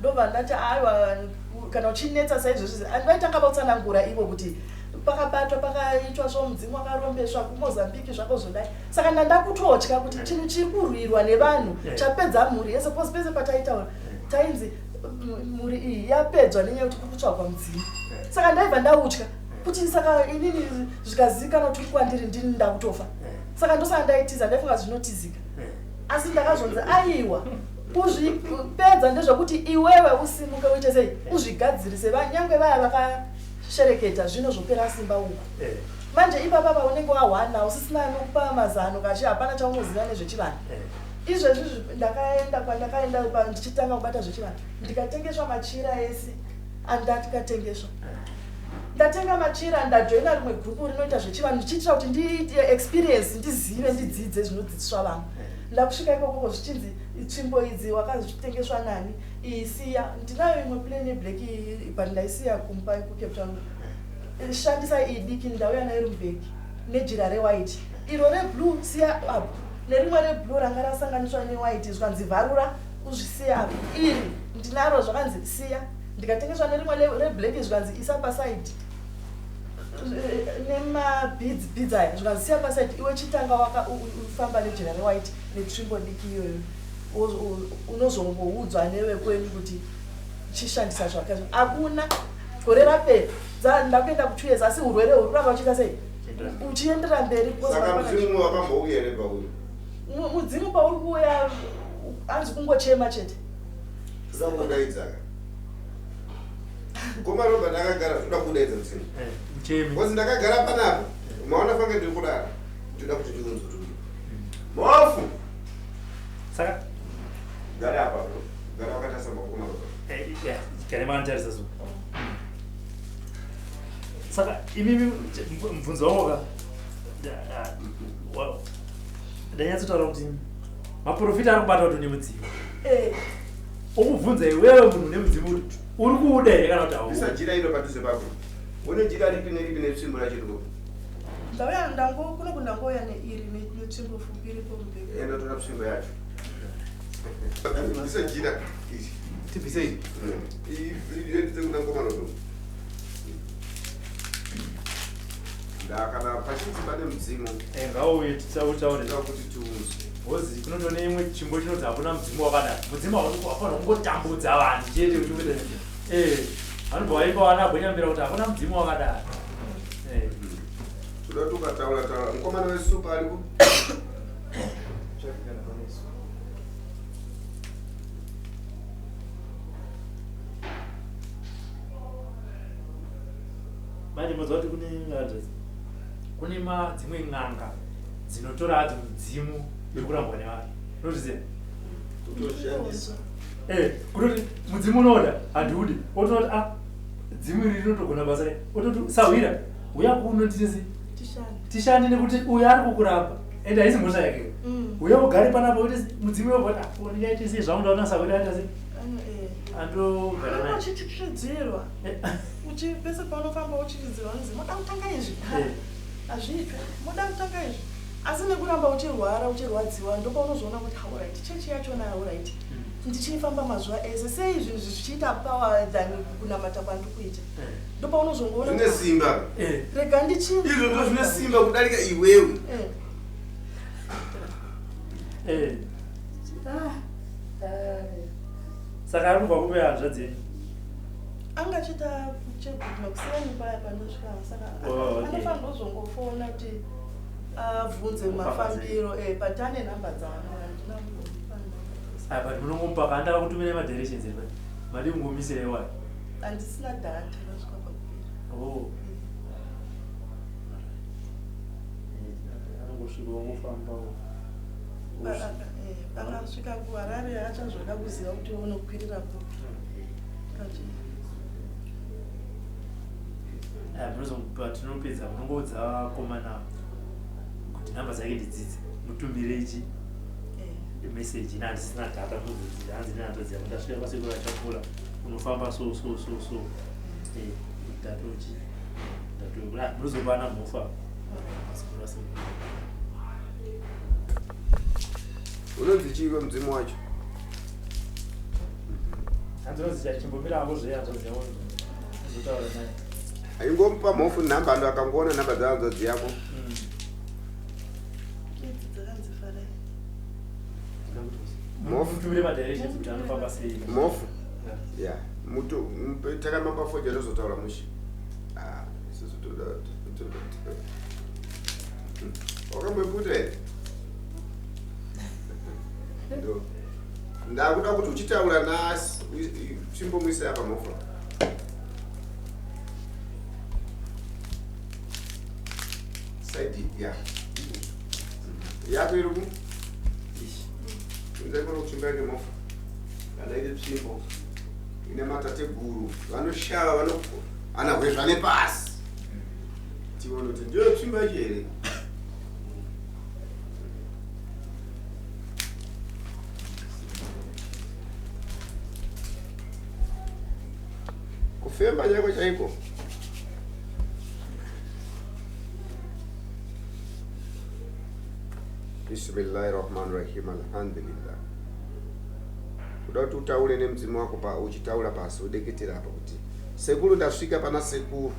Ndobva ndati aiwa kana uchinetsa saizvozvi vaitanga votsanangura ivo kuti pakabatwa pakaitwa so mudzimu wakarombeswa kuMozambique zvako zvodai. Saka ndandakutotya kuti chinhu chiri kurwirwa nevanhu chapedza mhuri yese pose pese pataitaura tainzi mhuri iyi yapedzwa nenyaya yekuti kuri kutsvagwa mudzimu. Saka ndaibva ndautya kuti saka inini zvikazivikanwa kuti uri kwandiri ndini ndakutofa. Saka ndosaka ndaitiza, ndaifunga zvinotizika. Asi ndakazonzi aiwa kuzvipedza ndezvekuti iwewe usimuke uite sei uzvigadzirise nyangwe vaya vakashereketa zvino zvopera simba uku. Manje ipapa paunenge wahwana usisina nokupa mazano kachi hapana chaunoziva nezvechivanhu. Izvezvi ndakaenda kwandakaenda ndichitanga kubata zvechivanhu ndikatengeswa machira ese andakatengeswa. Ndatenga machira ndajoina rimwe gurupu rinoita zvechivanhu ndichiitira kuti ndiite experience ndizive ndidzidze zvinodzidziswa vamwe. Ndakusvika ikokoko zvichinzi tsvimbo idzi wakazvitengeswa nani iyi siya. Ndinayo imwe plain yeblack iyi but ndaisiya kumba kuCape Town. Shandisa iyi diki ndauya nayo iri mubhegi nejira rewhite. Iro reblue siya apo nerimwe reblue ranga rasanganiswa newhite zvikanzi vharura uzvisiye apo. Iri ndinaro zvakanzi siya. Ndikatengeswa nerimwe reblack zvikanzi isa paside nemabeads beads aya zvikanzi siya paside iwe chitanga ufamba nejira rewhite netsvimbo diki iyoyo unozongoudzwa nevekwenyu kuti chishandisa zvakazvo. Hakuna gore rapera ndakuenda ku 2 years asi urwere huri kuramba uchiita sei uchiendera mberi. Saka mudzimu wakambouya here pauri? Mudzimu pauri kuuya hanzi kungochema chete. Toda kudaidza. Mukoma Robert akagara toda kudaidza mudzimu. Ucheme. Because ndakagara panapa. Maona fange ndiri kurara. Ndoda kuti ndiunzwe kuti uyu. Mhofu. Saka gara apa bro. Gara wakatarisa mukoma Robert. Yeah, gare makanditarisa so. Saka imimi mubvunzo wangu ka ndanyatsotaura kuti maprofita ari kubata kuti une mudzimu. Omubvunza iwewe munhu une mudzimu kuti uri kuuda here kana kuti hauudi. Isa jira iro padhuze pako. Une jira ripi neripi netsvimbo racho riko. Ndauya ndango kuno kundangouya neiri netsvimbo fupi iripo mubhegi. Enda tora tsvimbo yacho. Isa jira iri. Tibvise iri. Iri kuna ngoma nodo. Ndakana pachinzi pane mudzimu. Ngauye titaure. Ndoda kuti tiunzwe. Hozi kunotone imwe chimbo chinonzi hakuna mudzimu wakadaro. Mudzimu haufanira kungotambudza vanhu chete kuti uite. Vanobva vaipa vana gwenyambira kuti hakuna mudzimu wakadaro. Toda kuti ukataura taura. Mukomana wesupa ariko? Manje moziva kuti kune address. Kune dzimwe n'anga dzinotora hadzo mudzimu iri kurambwa nevanhu. Unozviziva? Kutoshandisa. Kutoti mudzimu unoda handiudi. Ototi dzimu iri rinotogona basa rei. Ototi sahwira. Uya kuno titese tishande nekuti uyo ari kukurapa ende haisi mhosva yake. Uya ugare panapa uite mudzimu wobva ah, ndingaite sei zvangu ndaona saka kuti aita sei andogara naye. Uchichidzirwa uchi pese paunofamba uchichidzirwa unzi moda kutanga izvi, hazviitwe, moda kutanga izvi, asi nekuramba uchirwara uchirwadziwa ndopaunozoona kuti alright, chechi yachona alright, ndichifamba mazuva ese sei zvinhu zvichiita power than kunamata kwandiri kuita, ndopaunozongoona Zvine simba. Rega ndichinje. Izvo ndo zvine simba kudarika iwewe. Saka ari kubva kupe hanzvadzi yenyu? Anga achiita chegudma kusiyani paya pandosvika, saka Oh, okay. anofanira kuzongofona kuti abvunze mafambiro, but ane nhamba dzangu, handina kumbomupa nhamba. Ah, but munongomupa kaandaka kutumira madirections ere? Madi kungomisira iwayo? Handisina data, rasvika pakupera. Oh. Anongosvika ongofambawo. Akasvika kuHarare achazoda kuziva kuti unokwirira kupi. Kati Patinopedza munongoudza vakomana kuti nhamba dzake ndidzidzi, mutumire ichi message, ina handisina data, mudzidzi hanzi nehanzvadzi yako ndasvika kwasekuru achapfuura, unofamba so so so so. Ndatochi ndato munozopana mhofa masikuru asekuru. Unonzi chiiko mudzimu wacho? Hanzvadzi chimbomira havo zve, hanzvadzi yavo zotaura naye. Aingomupa mhofu nhamba, ando akangoona nhamba dzahanzvadzi yako. Idzi dzakanzi farai. Mhofu. Mutumire madirections kuti anofamba sei. Mhofu ya muto takamamba foja tozotaura mushe. Ah, isusu toda wakamboiputa here? Ndo ndakuda kuti uchitaura nasi chimbomuisa apa mhofu. Side ya yako iri ku nzaikona kutsvimba yake mhofu, kana iri tsvimbo ine matateguru vanoshava vano anahwezva nepasi, tione kuti ndiyo tsvimbo yacho here. Kufemba chaiko chaiko. Bismillahi rahmani rahim, alhamdulillah. Kuda kuti utaure nemudzimu wako pa uchitaura pasi, udeketera apa kuti sekuru, ndasvika pana sekuru.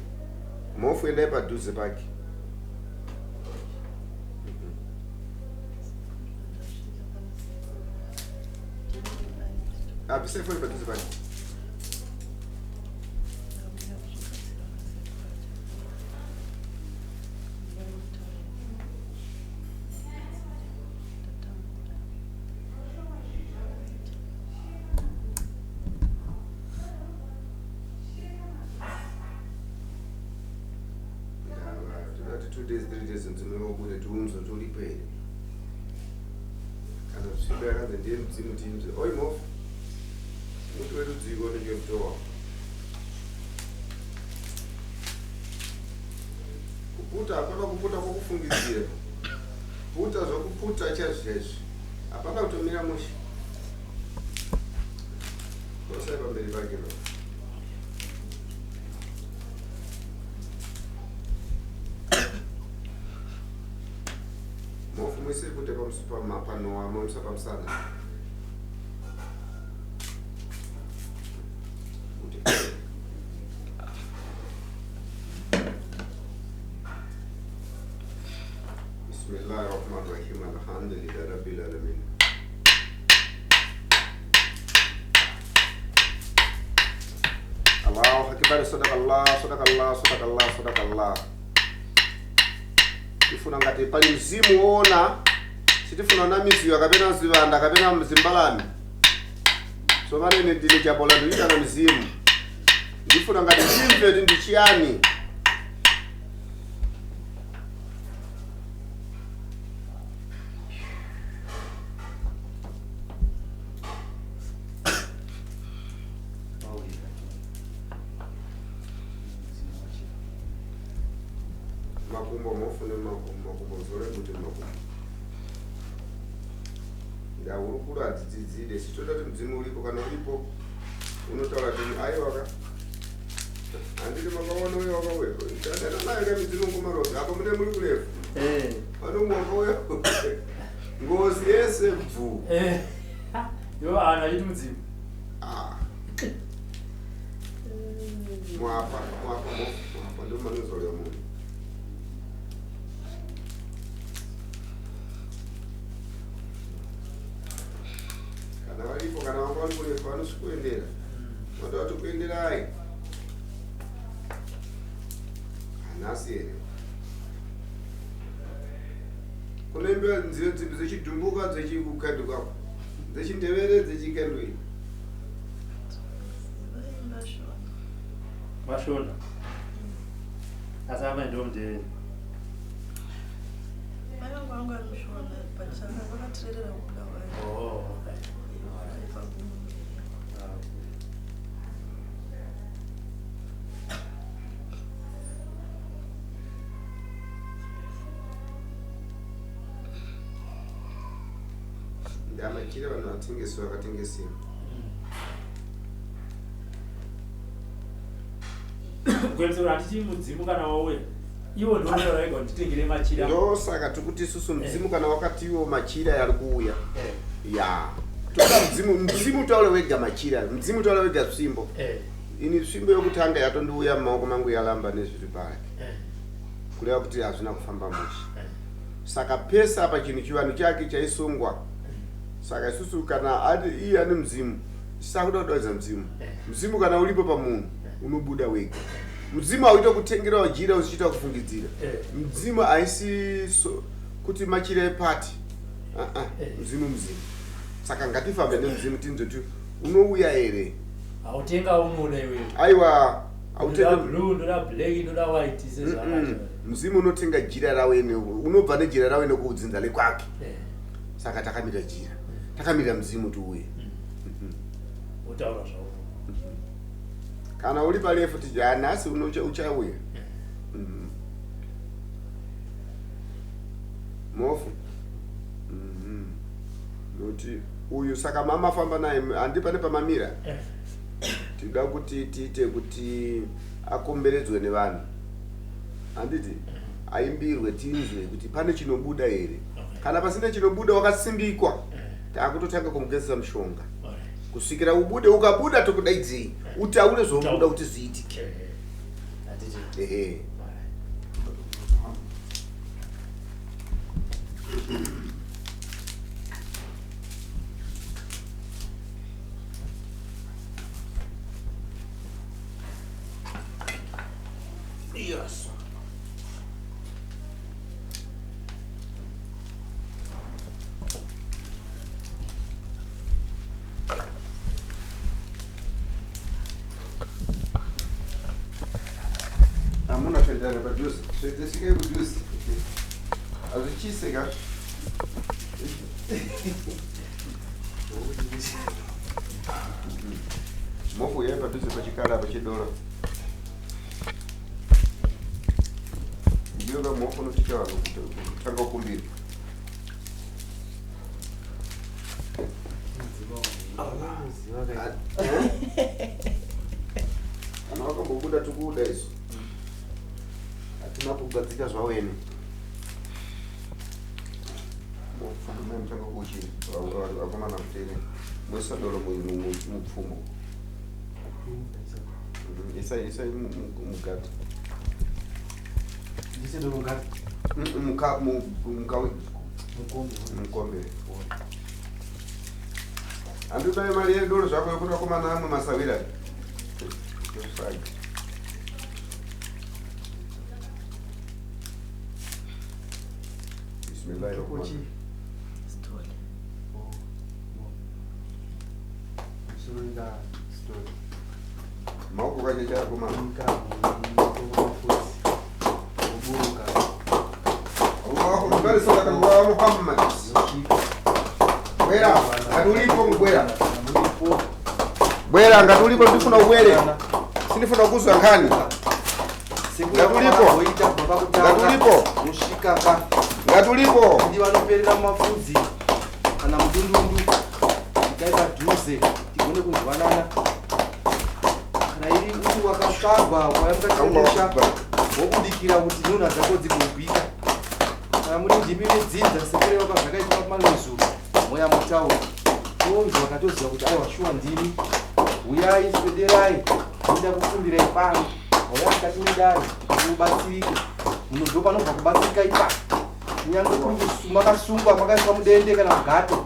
Mhofu, endai padhuze pake. Ndasvika pana sekuru. Abvisai foni padhuze pake. Ndauya kuzobatsira nasekuru Achapfuura. Ndinotaura. Ndatambura. Ndava, toda kuti 2 days, 3 days mudzimu wabude, tiunzwe kuti uripo here. Kana tsvimbo yakanzi ndiye mudzimu, tiinzwe. Oi mhofu, muti werudziko unenge mutowa kuputa. Hapana kuputa kwokufungidzira, puta zvokuputa chaizvo chaizvo, hapana kutomira mushe. Osai pamberi pake no. Mhofu, muise bute panowa, momusa pamusana. Bute. Bismillahi rahmani rahim, alhamdulillahi rabbil alamin. Allahu akbar, sadakallah, sadakallah, sadakallah, sadakallah. Tifuna ngati pali mzimu woona, sitifuna namiziwa kapena ziwanda kapena zimbalame. So ine ndine Chapola, ndiyitana mzimu, ndifuna ngati ndimve kuti ndi chiyani. Makumbo mofune makumbo zore kuti makumbo ndahurukuro hadzidzidzide sitoda kuti mudzimu uripo kana uripo unotaura kuti aiwaka handiti makaona uyo wakauya tadana nayo ka midzimu ngomarozi apa mune muri kurefu Eh. panomwe wakauya ngozi yese bvu Eh. Yo ana achiti mudzimu. Ah. Mwapa mwapa mofu mwapa ndo manozorera munhu. Kana varipo kana vanga vari kurefu vanosvikuendera vanoda kuti kuenderai hanasi here kunoimbiwa nziyo dzipi dzechidhumbuka dzechikukandukako dzechindevere dzechikandui Vaimba shona. Vashona. Asi amai ndo mundevere. Mai vangu vanga vari mushona but vakatirerera kuBulawayo. Oh, okay. Vaibva kuMbereko. Ah, okay. Ndamachira vanhu vatengesi vakatengesiwa. Kuemesa kuti handiti mudzimu kana wauya iwo ndounotaura wega nditengere machira. Ndosaka tikuti isusu mudzimu kana wakati iwo machira yari kuuya. Eh. Ya toda mudzimu mudzimu taure wega machira mudzimu taure wega tsvimbo. Eh. Ini tsvimbo yokutanga yatondiuya mumaoko mangu yalamba nezviri pake. Eh. Kureva kuti hazvina kufamba mushe. Eh. Saka pese apa chinhu chivanhu chake chaisungwa. Saka isusu kana ati iye ane mudzimu sakuda kudaidza mudzimu. Eh. Mudzimu kana uripo pamunhu unobuda wega. Mudzimu hauite kutengera jira uchiita kufungidzira. Eh. Mudzimu haisi so, kuti machira epati. Eh. Mudzimu mudzimu. Saka ngatifambe nemudzimu tinzwe kuti unouya here. Hautenga unoda iwewe. Aiwa Ndoda hautenge blue, ndoda black, ndoda white sezvakacho. Mudzimu unotenga jira rawene unobva nejira rawene kudzinza lekwake. Eh. Saka takamira jira. Takamira mudzimu tiuye. Wotaura zvauno. Kana uri parefu titi nhasi uchauya. Mofu. Noti uyu saka mama famba naye handi pane pamamira. Eh. Tinoda kuti tiite kuti akomberedzwe nevanhu. Handiti aimbirwe tinzwe kuti pane chinobuda here. Okay. Kana pasina chinobuda wakasimbikwa. Eh. Takutotanga kumugezesa mushonga. Alright. Kusvikira ubude ukabuda tokudaidzei. Utaure zvaunoda kuti zviitike. Eh. Handiti. Ehe. Alright. Yes. Hamuna kuenderana padhuze. Svikai kudhuze. Hazvichise ka? Mofu uyai padhuze pachikara apa chedoro. Ndiyo ka mofu unoticha vanhu kutanga kukumbira. Kana wakambobuda tikuuda isu. Hatina kugadzika zvawene. Mutanga kuchiri vakomana kutere. Moisa doro mupfumo. Isai mugati. Mukombe. Handidai mari yedoro zvako yekuti vakomana amwe masawira. Tosvaga. Bismillahirrahmanirrahim. Sithole. Maoko kachecha akomana. Allahu akbar sallallahu Muhammad. Bwera, ngati ulipo mbwera. Bwera ngati ulipo ndifuna ubwere. Sindifuna kuzwa nkhani. Ngati ulipo. pakutanga Ngatulipo. musvika pa Ngatulipo. Ndi vanoperera mumafudzi kana mudundundu, svikai padhuze tigone kunzwanana. Kana iri uri wakatsvagwa kwaya mukati memusha, wobudikira kuti nhunha dzako dzigogwika. Kana muri ndimi vedzinza sekureva kwazvakaitwa kumanezuru, moya mutaura, tonzwa katoziva kuti aiwa shuwa ndimi. Uyai, swederai, ndinoda kukumbirai pano. Mauya mukati medare kuti ubatsirike. Munhu ndo panobva kubatsirika ipapo, kunyange kuri makasungwa, makaiswa mudende kana mugato,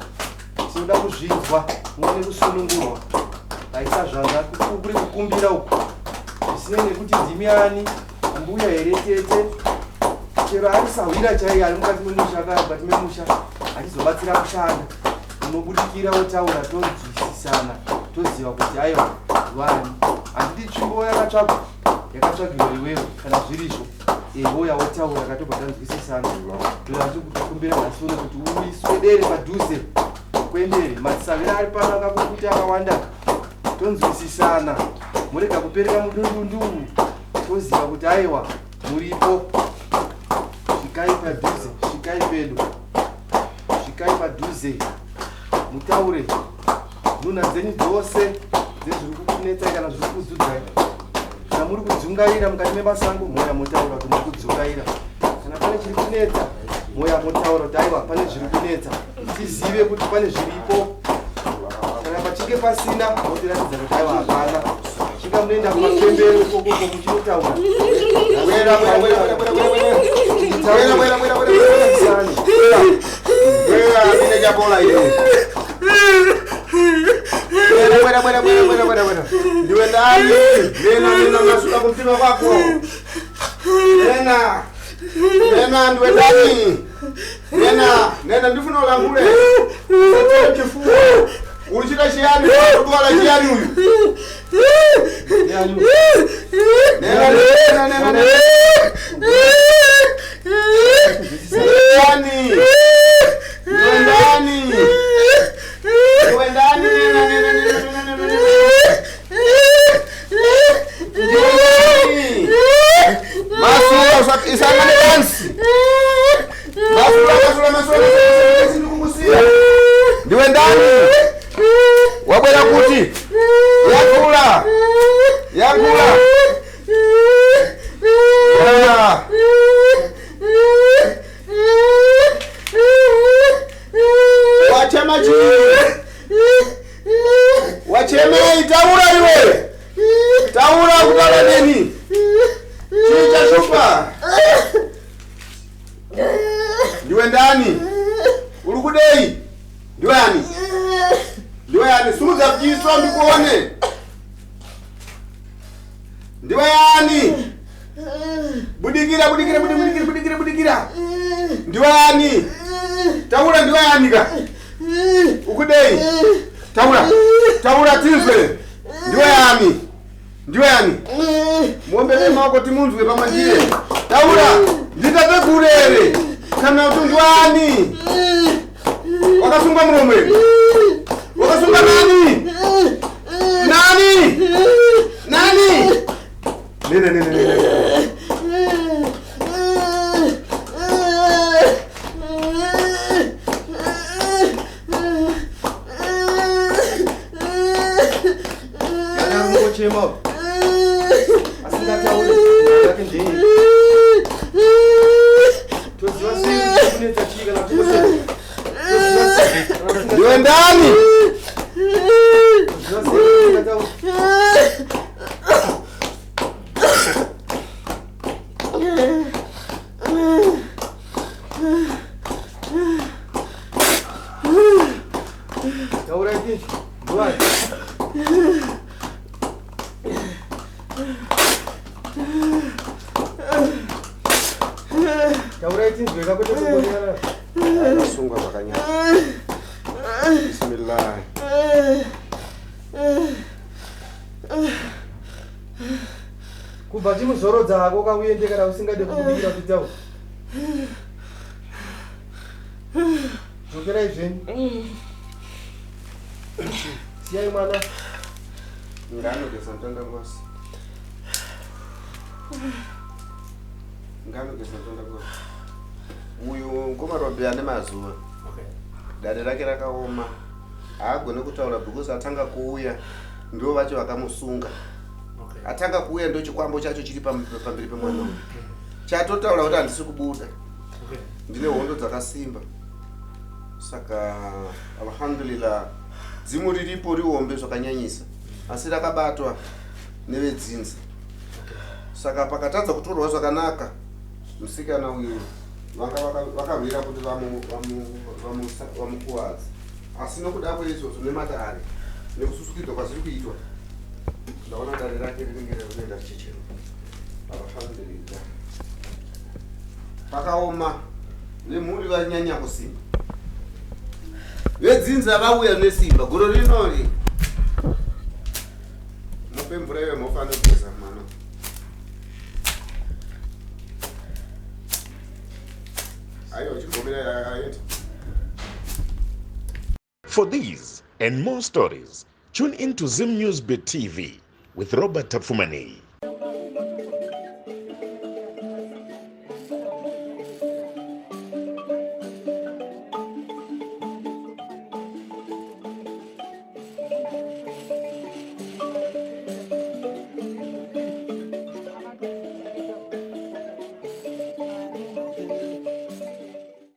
tinoda kuzvinzwa muone kusunungurwa. Taisa zvanza kuri kukumbira uku, zvisinei nekuti ndimi ani, mbuya here, tete, chero ari sahwira chaiye ari mukati memusha kana mukati memusha achizobatsira kushanda, unobudikira wotaura, tonzwisisana, toziva kuti aiwa wani. Handidi tsvimbo yakatsvagwa, yakatsvagirwa iwewe. Kana zvirizvo, ehoya wotaura, katobva tanzwisisana. Toda kukumbira nhasi uno kuti uiswedere padhuze kwendere. Madzisahwira ari pano akakukuti akawanda, tonzwisisana, murega kuperera mudundundu, toziva kuti aiwa muripo. Svikai padhuze, svikai pedo, svikai padhuze, mutaure nhunha dzenyu dzose dzezviri kukunetsai kana zviri kukudzudzai. Kana muri kudzungaira mukati memasango, moya motaura kuti muri kudzungaira. Kana pane chiri kunetsa, moya motaura kuti aiwa pane zviri kunetsa, tizive kuti pane zviripo. Kana pachinge pasina, motiratidza kuti aiwa hapana. Chinga munoenda kumapembero ikokoko muchinotaura. Wera, wera, wera, wera, wera, wera, wera. Wera, wera, wera, wera, wera. Wera, mine chapola ile. Wera, wera, wera, wera, wera, wera, wera. Ndiwe ndani? Nena, nena, masuka kumtima kwako. Nena. Nena, ndiwe ndani? Nena, nena, ndifuna ulangule. Usatire chifuwa. Ulichita chiyani? Kudwala chiyani uyu? Nena, nena, nena, nena. Ndani. Ndiwe ndani? Ndiwe ndani? Nena, nena, nena, nena, nena, nena. Ndiwe ndani? Masula, isangane pansi. Masula, masula, masula, masula, ndikukusiya. Ndiwe ndani? Wabwera kuti? Yakula. Yakula. Ya. Wachema chii? Wachemei? Taura iwe. Taura kutaura neni. Chii chashupa? Ndiwe ndani? Uri kudei? Ndiwe ani? Ndiwe ani? Simudza jiso ndikuone. Ndiwe ani? Budikira, budikira, budikira, budikira, budikira. Ndiwe ani? Taura, ndiwe ani ka? Ukudei? Taura. Taura tinzwe. Ndiwe ani? Ndiwe ani? Muombere maoko timunzwe pamwe. Taura. Nditategurere. Kana kuti ndiwe ani? Wakasungwa muromo here? Wakasungwa nani? Nani? Nani? Nene, nene, nene. Kana kungochema asingatauri yake ndei, toziva sei kuti kunetsa chii kana kuti toziva sei kana Ndiwe ndani? Toziva sei kuti usingatauri? Taurai tinzwe, ndovani? Taurai tinzwe ka, kwete kungonyarara. Akasungwa zvakanyanya. Bismillah. Kubva timuzorodza hako kauende kana usingade kubudikira kutaura, dzokerai zvenyu, siyai mwana. Nganogeza mutanda ngosi. Nganogeza ndoda uyu mukoma Robi ane mazuva. Okay. Dare rake rakaoma. Haagone kutaura because atanga kuuya ndivo vacho vakamusunga. Okay. Atanga kuuya ndo chikwambo chacho chiri pamberi pemwana uyu. Chatotaura kuti handisi kubuda. Okay. Ndine hondo dzakasimba. Saka alhamdulillah dzimu riripo rihombe zvakanyanyisa asi rakabatwa nevedzinza. Saka pakatadza kutorwa zvakanaka musikana uyu vanga vakarwira kuti vamukuvadze asi nokuda kweizvozvo nematare nekususukidzwa kwazviri kuitwa ndaona dare rake rinenge rinoenda richichero. Alhamdulillah pakaoma vemhuri vanyanya kusimba vedzinza vauya nesimba gore rinori mupe mvura iwe mhofu anogeza mwana. Aiwa chimbomira aende. For these and more stories, tune in to Zim News Bit TV with Robert Tapfumaneyi.